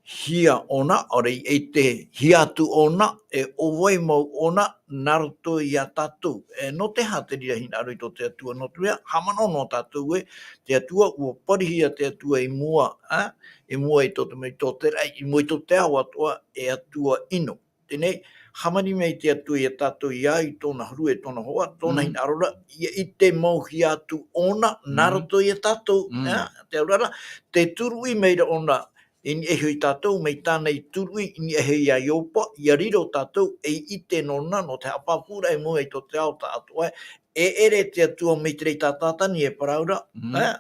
ʻitehia ʻōna, ʻaore i ʻitehia atu ʻōna, e ʻo vai mau ʻōna, nā roto ia tātou. E, nō te aha te reira hinaʻaro i tō te Atua, nō te mea, haʻamanaʻo noa tātou ē, te Atua, ʻua parihia te Atua i mua, ā, i mua i tō te mea, i tō te raʻi, i mua i tō te ao atoʻa, e Atua ʻino. Teie nei, hāmani mai te Atua ia tātou ʻia au i tōna huru e tōna hōhoʻa, tōna Mm. hinaʻaro ra, ʻia ʻitehia atu ʻōna, nā Mm. roto ia tātou, Mm. ā, te auraʻa ra, tē turuʻi mai ra ʻōna, i niʻa iho ia tātou, mai tāna i turuʻi, i niʻa iho ia Iopa, ʻia riro tātou, ei ʻite nōna, nō te haʻapāpūraʻa i mua i tō te ao tāʻatoʻa, e ʻere te Atua mai te reira i Tātani e parau ra, Mm. ā,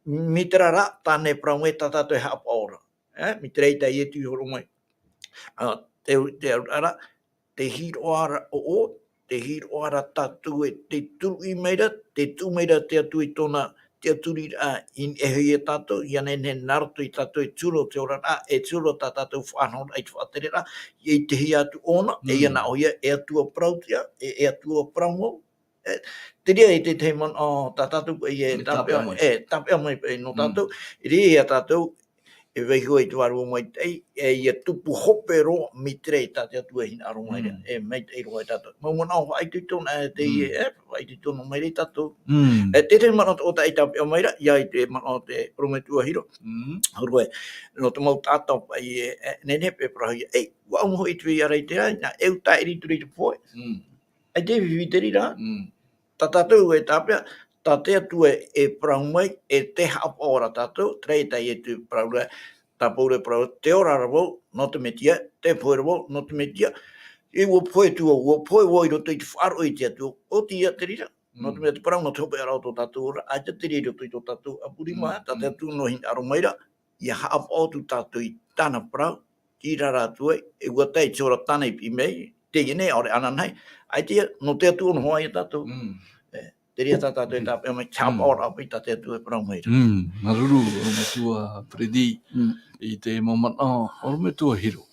mai terā rā, tāna e parau mai tā tātou e haʻapaʻo ra. Ā, mai te reira tā Ietu i hōroʻa mai. Ā, te, te auraʻa ra, te hiroʻa ra ʻoʻoe, te hiroʻa ra tātou ē, tē turuʻi mai ra, tē tuʻu mai ra te Atua i tōna tiʻaturiraʻa i niʻa iho ia tātou, ʻia nehenehe nā roto ia tātou e te huru o te oraraʻa, e te huru o tā tātou faʻanahoraʻa i te faʻatereraʻa, ʻia ʻitehia atu ʻōna, e ʻia Mm. nā ʻō ia, e Atua parau tia, e, e Atua parau mau. E, te reira e te tahi manaʻo, tā tātou paʻi e E tāpeʻa, tāpeʻa mai. e, tāpeʻa mai paʻi nō Mm. tātou, i reira ia tātou, e vaiiho i te vārua maitaʻi, e ia tupu hope roa mai te reira tā te Atua e hinaʻaro mai ra, e maitaʻi roa ia tātou. Mau manaʻo faʻaitoito nā teie, e faʻaitoito noa mai ra ia tātou. E te te manaʻo o taʻi tāpeʻa mai ra, ia i te manaʻo o te ʻorometua Hiro. Huru e, nō te mau taʻata paʻi e, e, nehenehe e parauhia, ei, ʻua ʻamu hoʻi te veiʻaraʻa i te raina, e ʻua tāʻiri atu ra i te pohe. ʻAita e fifi te reira. Tā tātou e tāpeʻa, tā te Atua e parau mai, e tē haʻapaʻo ra tātou, terā e tae i te parau ra, tā Pauro e parau, tē ora ra vau, nō te Mesia, tē pohe ra vau, nō te Mesia, e ʻua pohe atu vau, ʻua pohe vau i roto i te faʻaroʻo i te Atua, ʻo te ia te reira, nō te mea te parau, nō te hopeʻaraʻa o tō tātou ora, ʻaita te reira i roto i tō tātou ʻapu rima, tā te Atua noa e hinaʻaro mai ra, ʻia haʻapaʻo atu tātou i tāna parau, tei reira atu ai, e ʻua tae i te hora tāna i piʻi mai, teie nei, ʻaore ananahi, ʻaita ia, nō te Atua noa ia tātou. E, te reira tā tātou e tāpeʻa mai, te haʻapaʻoraʻa paʻi tā te Atua e parau mai ra. Māuruuru, ʻorometua Freddy, i te mau manaʻo, ʻorometua Hiro.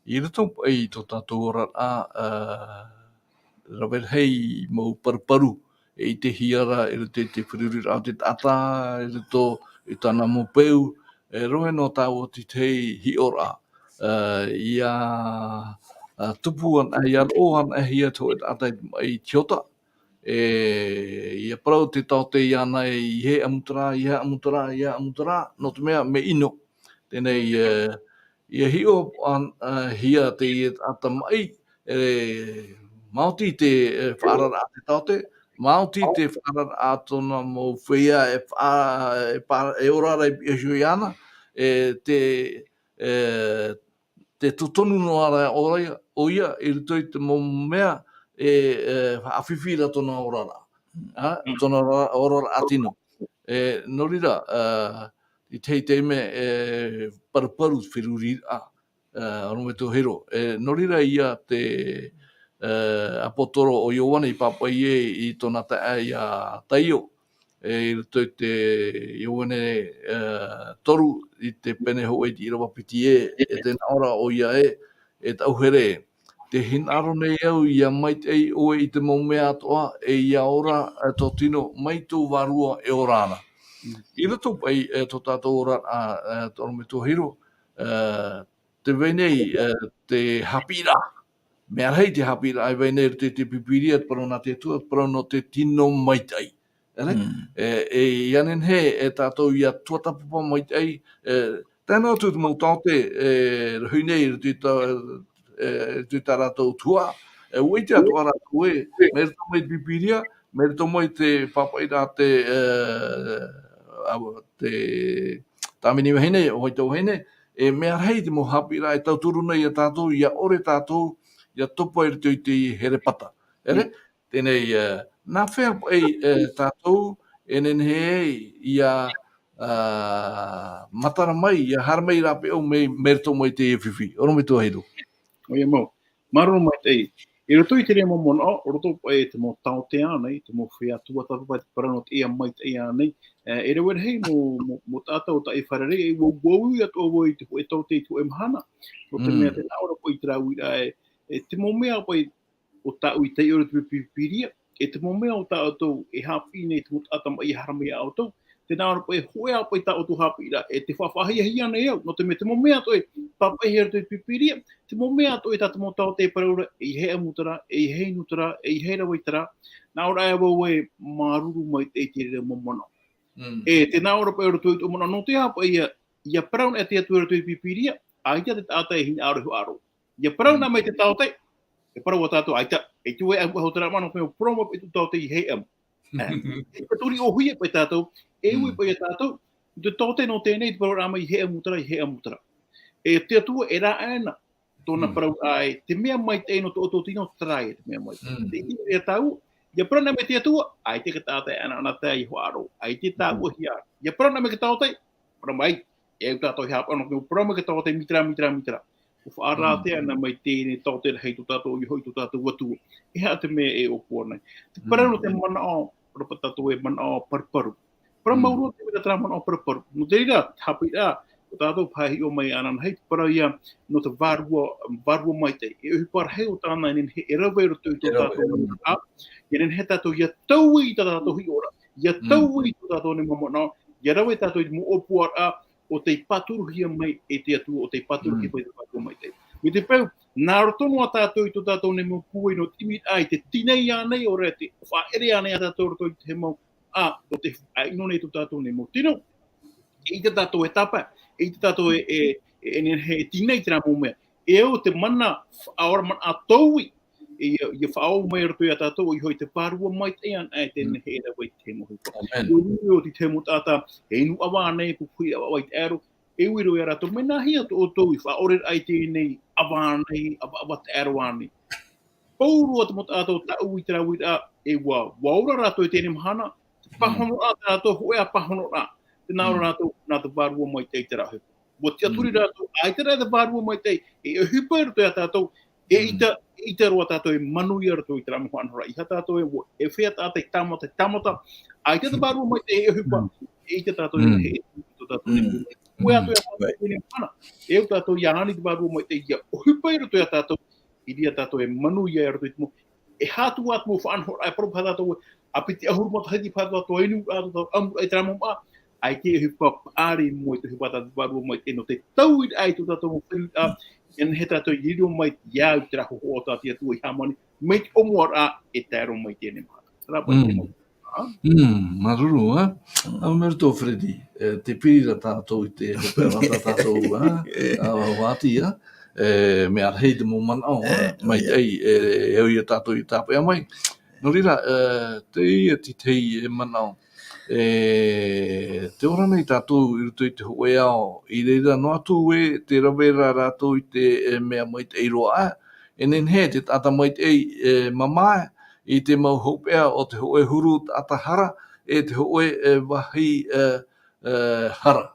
I roto paʻi i tō tātou oraraʻa, ā, rave rahi mau paruparu, e ʻitehia ra i roto i te feruriraʻa o te taʻata, i roto i tāna mau peu, e rohe noa tāua i te tahi hiʻoraʻa, ā, ʻia, ā, tupu ana, ʻia roʻo ana hia te hōʻē taʻata i te maʻi i te hota, e, ʻia parau te taote iāna ē, ʻeiaha e ʻamu terā, ʻeiaha e ʻamu terā, ʻeiaha e ʻamu terā, nō te mea mea ʻino. Teie nei, e, ʻia hiʻo an-, ā, hia teie taʻata maʻi, e, maoti te, e, faʻaararaʻa a te taote, maoti te faʻaararaʻa a tōna mau feiā e fa-, e pa-, e ora ra i pihaʻi iho iāna, e, te, e, te totonu noa ra ʻo ia, ʻo ia i roto i te mau mea e, e, faʻafifi ra tōna oraraʻa. Ā, tōna ora-, oraraʻa tino. E, nō reira, ā, i te taime, e, paruparu te feruriraʻa, ā, ʻorometua Hiro. E, nō reira ia te, e, ʻāpōsetolo ʻo Ioane i pāpaʻi ai i tōna taeaʻe ia Taio, e, i roto i te Ioane, e, toru i te pene hōʻē i te ʻīrava piti ē, e tē nā ʻō ra ʻoia ē, e te ʻauhere ē, tē hinaʻaro nei au ʻia maitaʻi ʻoe i te mau mea atoʻa, e ʻia ora, e, tō tino mai tō vārua e ora ana. I roto paʻi, e, tō tātou oraraʻa, e, ʻorometua Hiro, e, tē vai nei, e, te haʻapiʻiraʻa. Mea rahi te haʻapiʻiraʻa e vai nei i roto i te Pīpīria, te parau nā te Atua, te parau nō te tino maitaʻi. E, e, ʻia nehenehe e tātou ʻia tuatāpapa maitaʻi, e, tae noa atu te mau taote, e, rohi nei i roto i tā, e, i roto i tā rātou tuhaʻa, e, ʻua ʻite atoʻa rātou ē, mai roto mai te Pīpīria, mai roto mai te pāpaʻiraʻa a te, e, a, te tāvini vahine, ʻo Vaita vahine, e mea rahi te mau haʻapiʻiraʻa e tauturu nei ia tātou, ʻia ʻore tātou ʻia topa i roto i te herepata. E, teie nei, e, nā hea paʻi, e, tātou e nehenehe ai ʻia, ā, matara mai, ʻia haere mai rāpae mai, mai roto mai teie fifi. ʻOrometua Hiro. ʻOia mau. Māuruuru maitaʻi. I roto i terā mau manaʻo, ʻo roto paʻi i te mau taote ānei, te mau feiā tuatāpapa i te parau nō te ʻeiaha maitaʻi ānei, e, e rave rahi mau, mau, mau taʻata ʻo tāʻu i fārerei, e ʻua, ʻua ui atoʻa vau i te hōʻē taote i te hōʻē mahana. Nō te mea tē nā ʻō ra paʻi i terā uiraʻa ē, e te mau mea paʻi ʻo tāʻu i taiʻo i te Pīpīria, e te mau mea ʻo tāʻu e haʻapiʻi nei i te mau taʻata maʻi e haere mai ia ʻoutou, tē nā ʻō ra paʻi e hōʻē ā paʻi tā ʻoutou haʻapiʻiraʻa, e tē faʻahiahia nei au, nō te mea te mau mea atoʻa e pāpaʻihia i roto i te Pīpīria, te mau mea atoʻa tā te mau taote e parau ra, ʻeiaha e ʻamu terā, ʻeiaha e inu terā, ʻeiaha e rave i terā, nā ʻō ra ē vau ē māuruuru maitaʻi i terā mau manaʻo. E tē nā ʻō ra paʻi i roto i tō manaʻo, nō te aha paʻi ʻia, ʻia parau na te Atua i roto i te Pīpīria, ʻaita te taʻata e hinaʻaro e faʻaroʻo. ʻIa parau na mai te taote, e parau ā tātou, ʻaita, e tē ʻamu ʻahu terā manaʻo, e parau mai paʻi tō taote ʻeiaha e ʻamu. E, e tē ʻoriʻohia paʻi tātou, e ui paʻi ia tātou, te taote nō teie nei, te parau ra mai ʻeiaha e ʻamu terā, ʻeiaha e ʻamu terā. E te Atua e rāʻau na, tōna parau ē, te mea maitaʻi nō tō ʻoutou tino, terā ia te mea maitaʻi. Te ʻite ia tāua, ʻia parau na mai te Atua, ʻaita te taʻata e ʻanaʻanatae ʻia faʻaroʻo, ʻaita e tāʻuhia. ʻIa parau na mai te taote, parau mai, e au tātou e haʻapaʻo nō te mea, parau mai te taote, mai terā, mai terā, mai terā. ʻUa faʻarātea na mai teie nei taote rahi tō tātou, ʻoia hoʻi tō tātou Atua. E aha te mea e ʻōpua nei? Te parau nō te manaʻo, ʻo rā paʻi tātou e manaʻo paruparu. Parau mau roa te mea terā manaʻo paruparu. Nō te reira, haʻapiʻiraʻa, ʻo tātou paʻi hiʻo mai ananahi, te parau ia nō te vārua, vārua maitaʻi. E ʻohipa rahi ʻo tāna e nehenehe e rave i roto i tō tātou manaʻo. ʻIa nehenehe tātou ʻia taui i tā tātou hiʻoraʻa. ʻIa taui i tō tātou nei manaʻo. ʻIa rave tātou i te mau ʻōpuaraʻa, ʻo tei pāturuhia mai e te Atua, ʻo tei pāturuhia mai te Atua mai te. Mai te peu, nā roto noa tātou i tō tātou nei mau pūai nō te ʻimiraʻa i te tīnai ānei, ʻaore rā te faʻaʻere ānei a tātou roto i te mau, ā, ʻo te, ā, ʻino nei tō tātou nei mau tino. E ʻite tātou e tāpae, e ʻite tātou e, e, e, e, e tīnai terā mau mea. E au te mana, ʻaore mana ʻa tō i, e ia, ia faʻaau mai roto ia tātou, ʻoia hoʻi te Vārua Maitaʻi anaʻe, e te nehenehe e rave i te mau ʻohipa. ʻOia hoʻi te mau taʻata, e inu ʻava ānei, pupuhi ʻava i te ʻaero, e ui roa ia rātou, mai nā hea tō ʻoutou i faʻaʻore ai teie nei ʻava ānei, ʻava, ʻava taʻero ānei. Pauroa te mau taʻata o tāʻu i te rāveʻa, e ua, ua ora rātou i teie mahana, te pāhonoraʻa tā rātou, hōʻē ā pāhonoraʻa, tē nā ora rātou, nā te Vārua Maitaʻi i terā ʻohipa. Ua tiʻaturi rātou, ʻaita rā te Vārua Maitaʻi, e ʻohipa i roto ia tātou, e ʻita, e ʻita roa tātou e manuia roto i terā mau faʻanahoraʻa, ʻeiaha tātou e, e feiā taʻata i tāmata, i tāmata, ʻaita te Vārua Maitaʻi e ʻohipa, e ʻita tātou e, e, tō tātou e. Ua atu e tātou i teie mahana, e au tātou ia ani te Vārua Maitaʻi ia ʻohipa i roto ia tātou, i reira tātou e manuia i roto i te mau, e hātuʻa atu mau faʻanahoraʻa, e parau paha tātou, ā piti ʻahuru matahiti paha tātou e inu, ā, tātou ʻamuraʻa i terā mau māʻa, ʻaita e ʻohipa paʻari mau i te ʻohipa tā te Vārua Maitaʻi nō te tauiraʻa i tō tātou mau fenua, e nehenehe tātou e riro mai ia au i terā hōhoʻa tā te Atua i hāmani, mai te ʻōmuaraʻa e tae roa mai i teie mahana. Terā paʻi te mau. Mm, māuruuru, ā? Ā, mai roto, Freddy, e, te piri ra tātou i te hopeʻa ra tā tātou, ā? Ā, hoati, ā? E, mea rahi te mau manaʻo, ā? Maitaʻi, e, e au ia tātou i tāpeʻa mai. Nō reira, e, teie te tahi e manaʻo. E, tē ora nei tātou i roto i te hōʻē ao, i reira noa atu ē, tē rave ra rātou i te, e, mea maitaʻi roa, ā? E nehenehe te taʻata maitaʻi, e, mamae, i te mau hopeʻa o te hōʻē huru taʻata hara, e te hōʻē, e, vāhi, e, e, hara.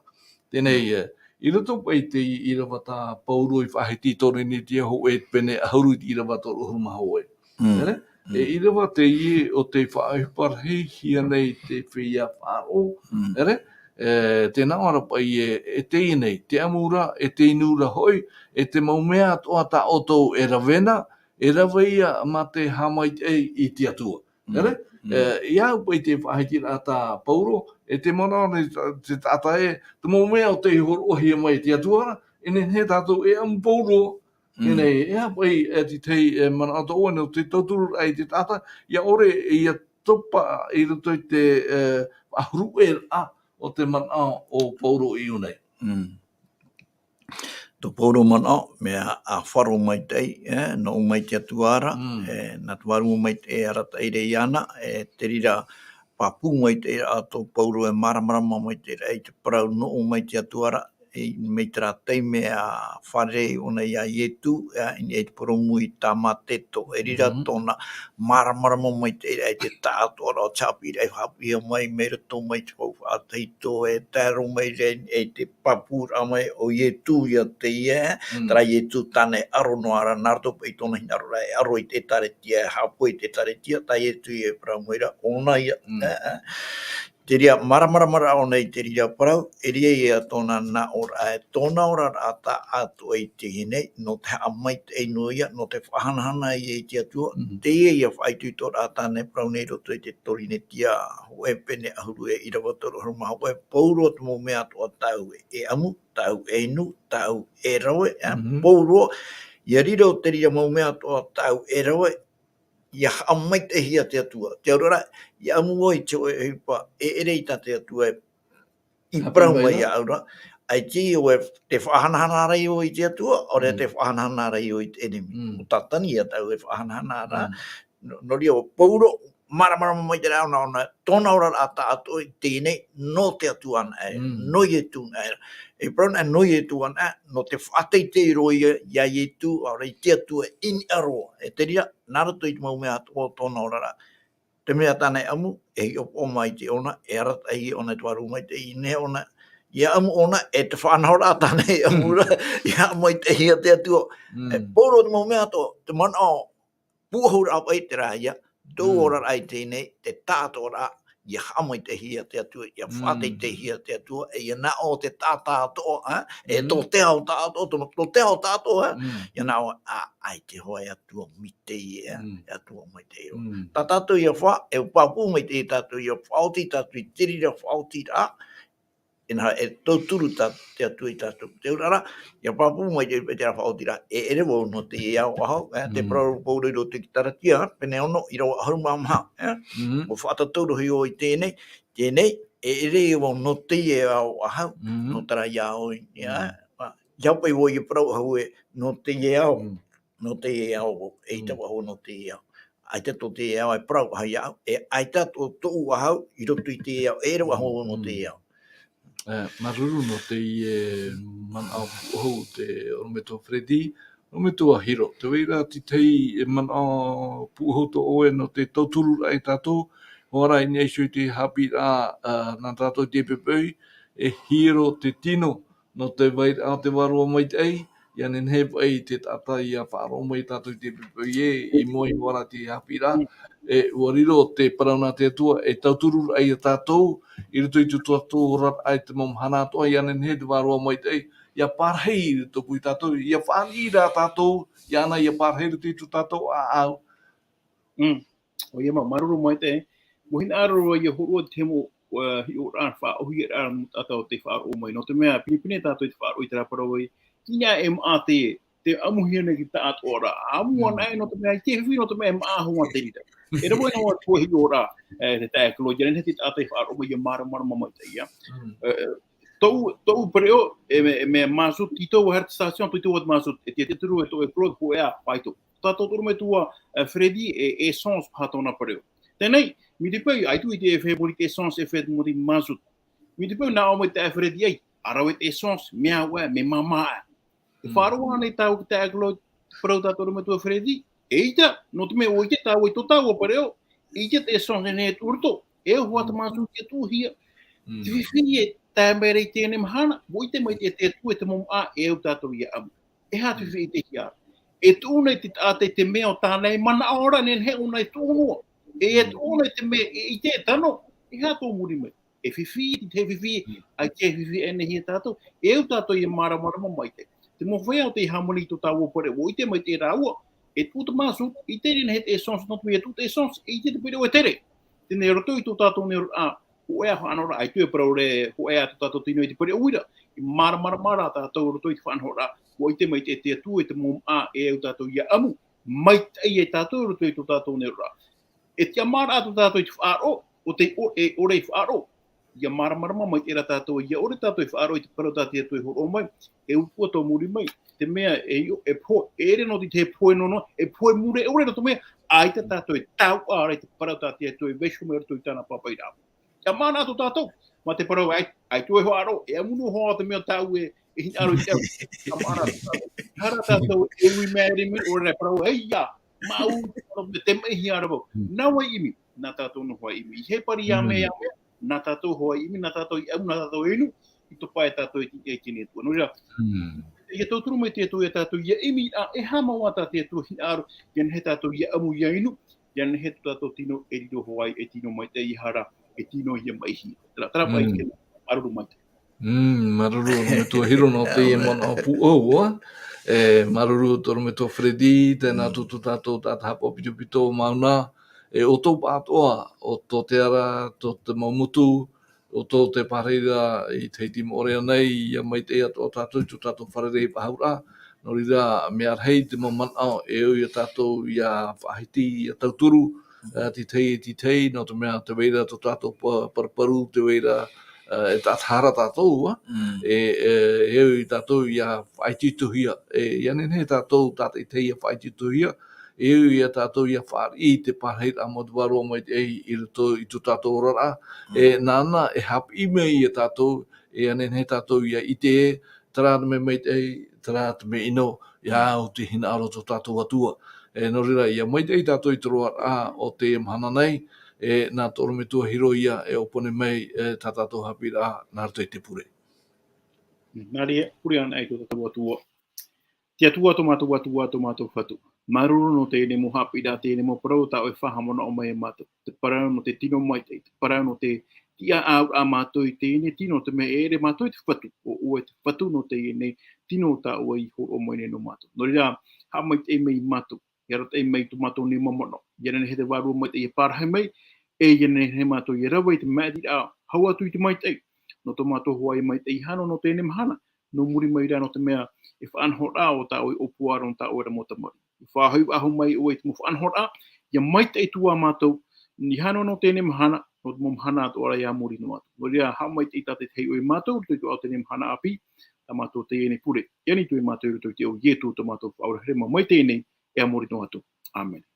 Teie nei, e, i roto paʻi i te ʻīrava tā Paulo i faʻahiti i Korinetia hōʻē pene ʻahuru i te ʻīrava toru ʻahuru mā hōʻē. Mm. Tere? Mm. E ʻīrava teie ʻo tei faʻaʻohipa rahi hia nei te feiā faʻaroʻo. Mm. Tere? E, tē nā ʻō ra paʻi ē, e teie nei, te ʻamu ra, e te inu ra hoʻi, e te mau mea atoʻa tā ʻoutou e rave na, e rave ïa mā te haʻamaitaʻi i te Atua. Mm. Tere? Mm. E, i au paʻi te faʻahitiraʻa tā Paulo, e te manaʻo nei te, te taʻata ē, te mau mea ʻo tei hōroʻahia mai e te Atua ra, e nehenehe tātou e ʻamu pauroa. Mm. Teie nei, e aha paʻi, e te tahi, e, manaʻo atoʻa nō te tauturu ai te taʻata, ʻia ʻore, ʻia topa i roto i te, e, faʻahuruʻeraʻa o te manaʻo o Paulo i ʻō nei. Mm. Tō Paulo manaʻo, mea ʻāfaro maitaʻi, e, nō ʻō mai te Atua ra, mm, e, nā te Vārua Maitaʻi e arataʻi ra iāna, e, te reira pāpū maitaʻi ra tō Paulo e māramarama maitaʻi ra i te parau nō ʻō mai te Atua ra, e, mai terā taime a fārerei ʻōna iā Ietu, e, i niʻa i te porōmu i Tāmāteto, e reira, mhm, tōna māramarama maitaʻi ra i te taʻatoʻaraʻa o te haʻapiʻiraʻa i haʻapiʻihia mai, mai roto mai te hau faʻatahito, e tae roa mai ra i te pāpūraʻa mai o Ietu ia teie, mm, terā Ietu tāna e ʻaro noa ra, nā roto paʻi i tōna hinaʻaroraʻa e ʻaro i te ʻĒkālesia, e haʻapohe i te ʻĒkālesia, tā Ietu ia e parau mai ra, ʻōna ia, mm, e, e. Te reira, māramarama ra ʻōna i te reira parau, e reira ia tōna nā ʻōraʻa, e tōna oraraʻa tāʻātoʻa i teie nei, nō te haʻamaitaʻi noa ïa, nō te faʻahanahana ïa i te Atua, mm, teie ïa faʻaitoitoraʻa tāna e parau nei i roto i te Korinetia, hōʻē pene ʻahuru e ʻīrava toru ʻahuru mā hōʻē, pauroa te mau mea atoʻa tāʻu e ʻamu, tāʻu e inu, tāʻu e rave, e, mhm, pauroa, ʻia riro te reira mau mea atoʻa tāʻu e rave, ʻia haʻamaitaʻihia te Atua. Te auraʻa, ʻia ʻamu vau i te hōʻē ʻohipa, e ʻere i tā te Atua e, i parau mai iāʻu ra, ʻaita ʻoe te faʻahanahana ra ïa i te Atua, ʻaore rā, mm, te faʻahanahana ra ïa i te ʻenemi. Mm. ʻO Tātani ia tāʻu e faʻahanahana ra. Mm. Nō, nō reira, ʻo Paulo, māramarama maitaʻi ra ʻōna, ʻōna, tōna oraraʻa tāʻātoʻa i teie nei, nō te Atua anaʻe, mm, nō Ietu anaʻe ra. E parau anaʻe, nō Ietu anaʻe, nō te faʻateitei roa ïa, iā Ietu, ʻaore i te Atua i niʻa roa. E te reira, nā roto i te mau mea atoʻa o tōna oraraʻa. Te mea tāna e ʻamu, e hiʻopoʻa maitaʻi ʻōna, e arataʻi ʻōna i te Vārua Maitaʻi, i nehenehe ʻōna, ʻia ʻamu ʻōna, e te faʻanahoraʻa tāna e ʻamu ra, ʻia haʻamaitaʻihia te Atua. Mm. E pauroa te mau mea atoʻa, te manaʻo, pūʻohuraʻa paʻi terā ïa, tō, mm, oraraʻa i teie nei, te taʻatoʻaraʻa, ʻia haʻamaitaʻihia te Atua, ʻia, mm, faʻateiteihia te Atua, e ʻia nā ʻō te taʻata atoʻa, ā, e, mm, tō te ao taʻatoʻa, tō, tō te ao taʻatoʻa, ā, mm, ʻia nā ʻō, ā, ʻaita hoʻi e Atua maitaʻi ē, ā, mm, e Atua maitaʻi roa. Mm. Tā tātou ïa fa-, e pāpū maitaʻi tātou ïa faʻaoti tātou i te reira faʻaotiraʻa, e nā, e tauturu tā te Atua ia tātou. Te auraʻa, ʻia pāpū mai te, te rā faʻaotiraʻa, e ʻere vau nō teie ao ʻahau, e, te Mm. parau pauroa i roto i te Karatia, pene ono, ʻīrava ʻahuru mā maha, e? Mm. ʻUa faʻatatau rohi ʻoe i teie nei, teie nei, e ʻere vau nō teie ao ʻahau, Mm. nō terā ia ao i, ia, Mm. ʻa, ʻia hope vau ʻia parau ʻahau ē, nō teie ao. Mm. nō teie ao, e ʻaita Mm. vau nō teie ao. ʻAita tō teie ao e parau ʻahau iāʻu, e ʻaita tō, tōʻu ʻahau i roto i teie ao, e ʻere vau nō Mm. teie ao. E, māuruuru nō teie manaʻo pūʻohu te ʻorometua Freddy, ʻorometua Hiro. Tē vai ra te tahi e manaʻo pūʻohu tō ʻoe nō te tautururaʻa ia tātou, ʻua ora i niʻa iho i te haʻapiʻiraʻa, ā, nā tātou i teie poʻipoʻi, e Hiro te tino, nō te vairaʻa o te Vārua Maitaʻi, ʻia nehenehe paʻi te taʻata ʻia faʻaroʻo mai ia tātou i teie poʻipoʻi ē, i mua iho ā i te haʻapiʻiraʻa, e ʻua riro te parau nā te Atua, e tauturu ai ia tātou, i roto i tō tātou oraraʻa i te mau mahana atoʻa, ʻia nehenehe te Vārua Maitaʻi, ʻia parahi i roto pū ia tātou, ʻia fāriʻi rā tātou, iāna ʻia parahi i roto i tō tātou ʻāʻau. Mm. ʻOia mau, māuruuru maitaʻi. ʻUa hinaʻaro ia hōroʻa te mau, ā, hiʻoraʻa faʻaʻōhie ra nō te taʻata o tē faʻaroʻo mai. Nō te mea, pinepine tātou i te faʻaroʻo i terā parau ē, tei niʻa e maʻa te, tē ʻamuhia nei te taʻatoʻaraʻa. ʻAmu Mm. ana ē, nō te mea, i te fifi, nō te mea, e maʻa hoʻi te reira. E rave noa atu hiʻoraʻa, e, te taeaʻe Claude, ʻia nehenehe te taʻata e faʻaroʻo mai, ʻia māramarama maitaʻi, ā. Mm. Ā, ā, tōʻu, tōʻu pereʻoʻo, e mea, e mea Mazout, tītau vau te station, tītau vau te Mazout, e te, te turu e tō e Claude, hōʻē ā, faito. Tātou te ʻorometua, ā, Freddy, e, essence paha tōna pereʻoʻo. Teie nei, mai te peu, ʻaita e ʻite e fē muri te essence, e fē muri te Mazout. Mai te peu, nā ʻō mai te taeaʻe Freddy ē, ʻa rave te essence, mea au ē, mea māmā ē. E Mm. faʻaroʻo ānei tāua i te taeaʻe Claude, parau tā te ʻorometua Freddy, eʻita, nō te mea ʻua ʻite tāua i tō tāua pereʻoʻo, ʻite te essence e nehenehe e tuʻu i roto, e au hoʻi te Mm. Mazout e tuʻuhia. Mm. Te fifi e tae mai ra i teie mahana, ʻua ʻite mai te, te Atua e te mau māʻa e au tātou ʻia ʻamu. E aha te Mm. fifi i te hia? E tuʻu nei te taʻata i te mea o tāna e manaʻo ra, nehenehe ʻōna e tuʻu noa. E, e Mm. tuʻu nei te mea, e ʻite e tano, e aha tō muri mai? E fifi, te fifi, Mm. ʻaita e fifi e nehenehe ia tātou, e au tātou ʻia māramarama maitaʻi. Te mau feiā o tē hāmani i tō tāua pereʻoʻo, ʻua ʻite maitaʻi rāua, e tuʻu te Mazout, ʻite e nehenehe te essence, nō te mea e tuʻu te essence, e ʻite te pereʻoʻo e tere. Teie nei roto i tō tātou nei oraraʻa, hōʻē ā faʻanahoraʻa, ʻaita e parau ra, hōʻē ā tō tātou tino i te pereʻoʻo ra, e māramarama rā tātou roto i te faʻanahoraʻa, ʻua ʻite maitaʻi te Atua e te mau māʻa e au tātou ʻia ʻamu, maitaʻi ia tātou roto i tō tātou nei oraraʻa. E tiʻamāraʻa tō tātou i te faʻaroʻo, ʻo tē ʻo-, e ʻore i faʻaroʻo. ʻIa māramarama maitaʻi rā tātou, ʻia ʻore tātou i faʻaroʻo i te parau tā te Atua e hōroʻa mai, e upoʻo tō muri mai, te mea e io, e pohe, e ʻere noa te pohe noa, e pohe mure ʻore nō te mea, ʻaita tātou e tauʻa ra i te parau tā te Atua e vaiiho mai roto i tāna pāpaʻiraʻa. Tiʻamāraʻa tō tātou, mā te parau, ʻai, ʻaita e faʻaroʻo, e ʻamu noa hoʻi te mea tāʻu e, e hinaʻaro i te au. Tiʻamāraʻa tō tātou. Hara tātou e ui mai ra mai, ʻo te parau, ʻei, ia, māʻu, te parau, te mea hia rā vau. Mm. Nā vai ʻimi, nā tātou noa hoʻi ʻimi. I hepari ia Mm. mea, ia mea, nā tātou hoʻi ʻimi, nā tātou i ʻamu, nā tātou inu, i topa e tātou i te, i te Atua. Nō reira, Mm. ʻia tauturu mai te Atua ia tātou, ʻia ʻimi, ā, e aha mau ā tā te Atua hinaʻaro, ʻia nehenehe tātou ʻia ʻamu, ʻia inu, ʻia nehenehe tō tātou tino e riro hoʻi, e tino maitaʻi, ʻaore rā, e tino ʻia maʻihia. Terā, terā paʻi Mm. te, māuruuru maitaʻi. Mm, māuruuru, ʻorometua Hiro nō teie manaʻo pūʻohu, ā. E, māuruuru, ʻorometua Freddy, tēnā Mm. atu tō tātou taʻata haʻapaʻo pitopito, Mauna, e, ʻoutou pāʻatoʻa, ʻo tō te ara, tō te mau motu, ʻoutou tē pārahi ra i Tahiti Moʻorea nei, ʻia maitaʻi atoʻa tātou i tō tātou fārerei faʻahou ra. Nō reira, mea rahi te mau manaʻo e au ia tātou ʻia faʻahiti, ʻia tauturu, ā, te tahi, te tahi, nō te mea tē vai ra tō tātou pa-, paruparu, tē vai ra, ā, e taʻata ra tātou, ā. Mm. E, e, e au ia tātou ʻia faʻaitoitohia, e, ʻia nehenehe tātou tātaʻitahi ʻia faʻaitoitohia, e au ia tātou ʻia fāriʻi i te pārahiraʻa mau o te Vārua Maitaʻi i roto i tō tātou oraraʻa, Mm. e nāna e haʻapiʻi mai ia tātou, e ʻia nehenehe tātou ʻia ʻite, terā te mea maitaʻi, terā te mea ʻino, ʻia au te hinaʻaro o tō tātou Atua. E, nō reira, ʻia maitaʻi tātou i te roaraʻa o teie mahana nei, e, nā te ʻorometua Hiro ia e ʻōpani mai, e, tā tātou haʻapiʻiraʻa nā roto i te pure. Nā reira, pure anaʻe i tō tātou Atua. Te Atua, tō mātou Atua, tō mātou Fatu. Māuruuru nō teie mau haʻapiʻiraʻa, teie mau parau tā ʻoe e faʻahaʻamanaʻo mai ia mātou. Te parau nō te tino maitaʻi, te parau nō te tiʻa ʻāuraʻa a mātou i teie nei tino, te mea e ʻere mātou i te Fatu, ʻo ʻoe te Fatu nō teie nei tino tā ʻoe i hōroʻa mai nei nō mātou. Nō reira, haʻamaitaʻi mai ia mātou, ʻia arataʻi mai tō mātou nei mau manaʻo, ʻia nehenehe te Vārua Maitaʻi ʻia pārahi mai, e ʻia nehenehe mātou ʻia rave i te maʻitiraʻa, hau atu i te maitaʻi, nō tō mātou hoa maitaʻi hano nō teie mahana, nō muri mai rā nō te mea e faʻanahoraʻa ʻo tā ʻoe ʻōpua ra nō tā ʻoe ra mau tamariʻi. Faʻahoʻi faʻahou mai ʻoe i te mau faʻanahoraʻa, ʻia maitaʻi atu ā mātou, i hano nō teie mahana, nō te mau mahana atoʻa ra ʻia muri noa atu. Nō reira, haʻamaitaʻi tātaʻitahi ʻoe ia mātou, i roto i tō ʻoe teie mahana ʻāpī, tā mātou teie nei pure. ʻIa nītoi mātou i roto i te iʻoa o Ietu tō mātou Faʻaora here mau maitaʻi nei, ʻia muri noa atu. ʻĀmene.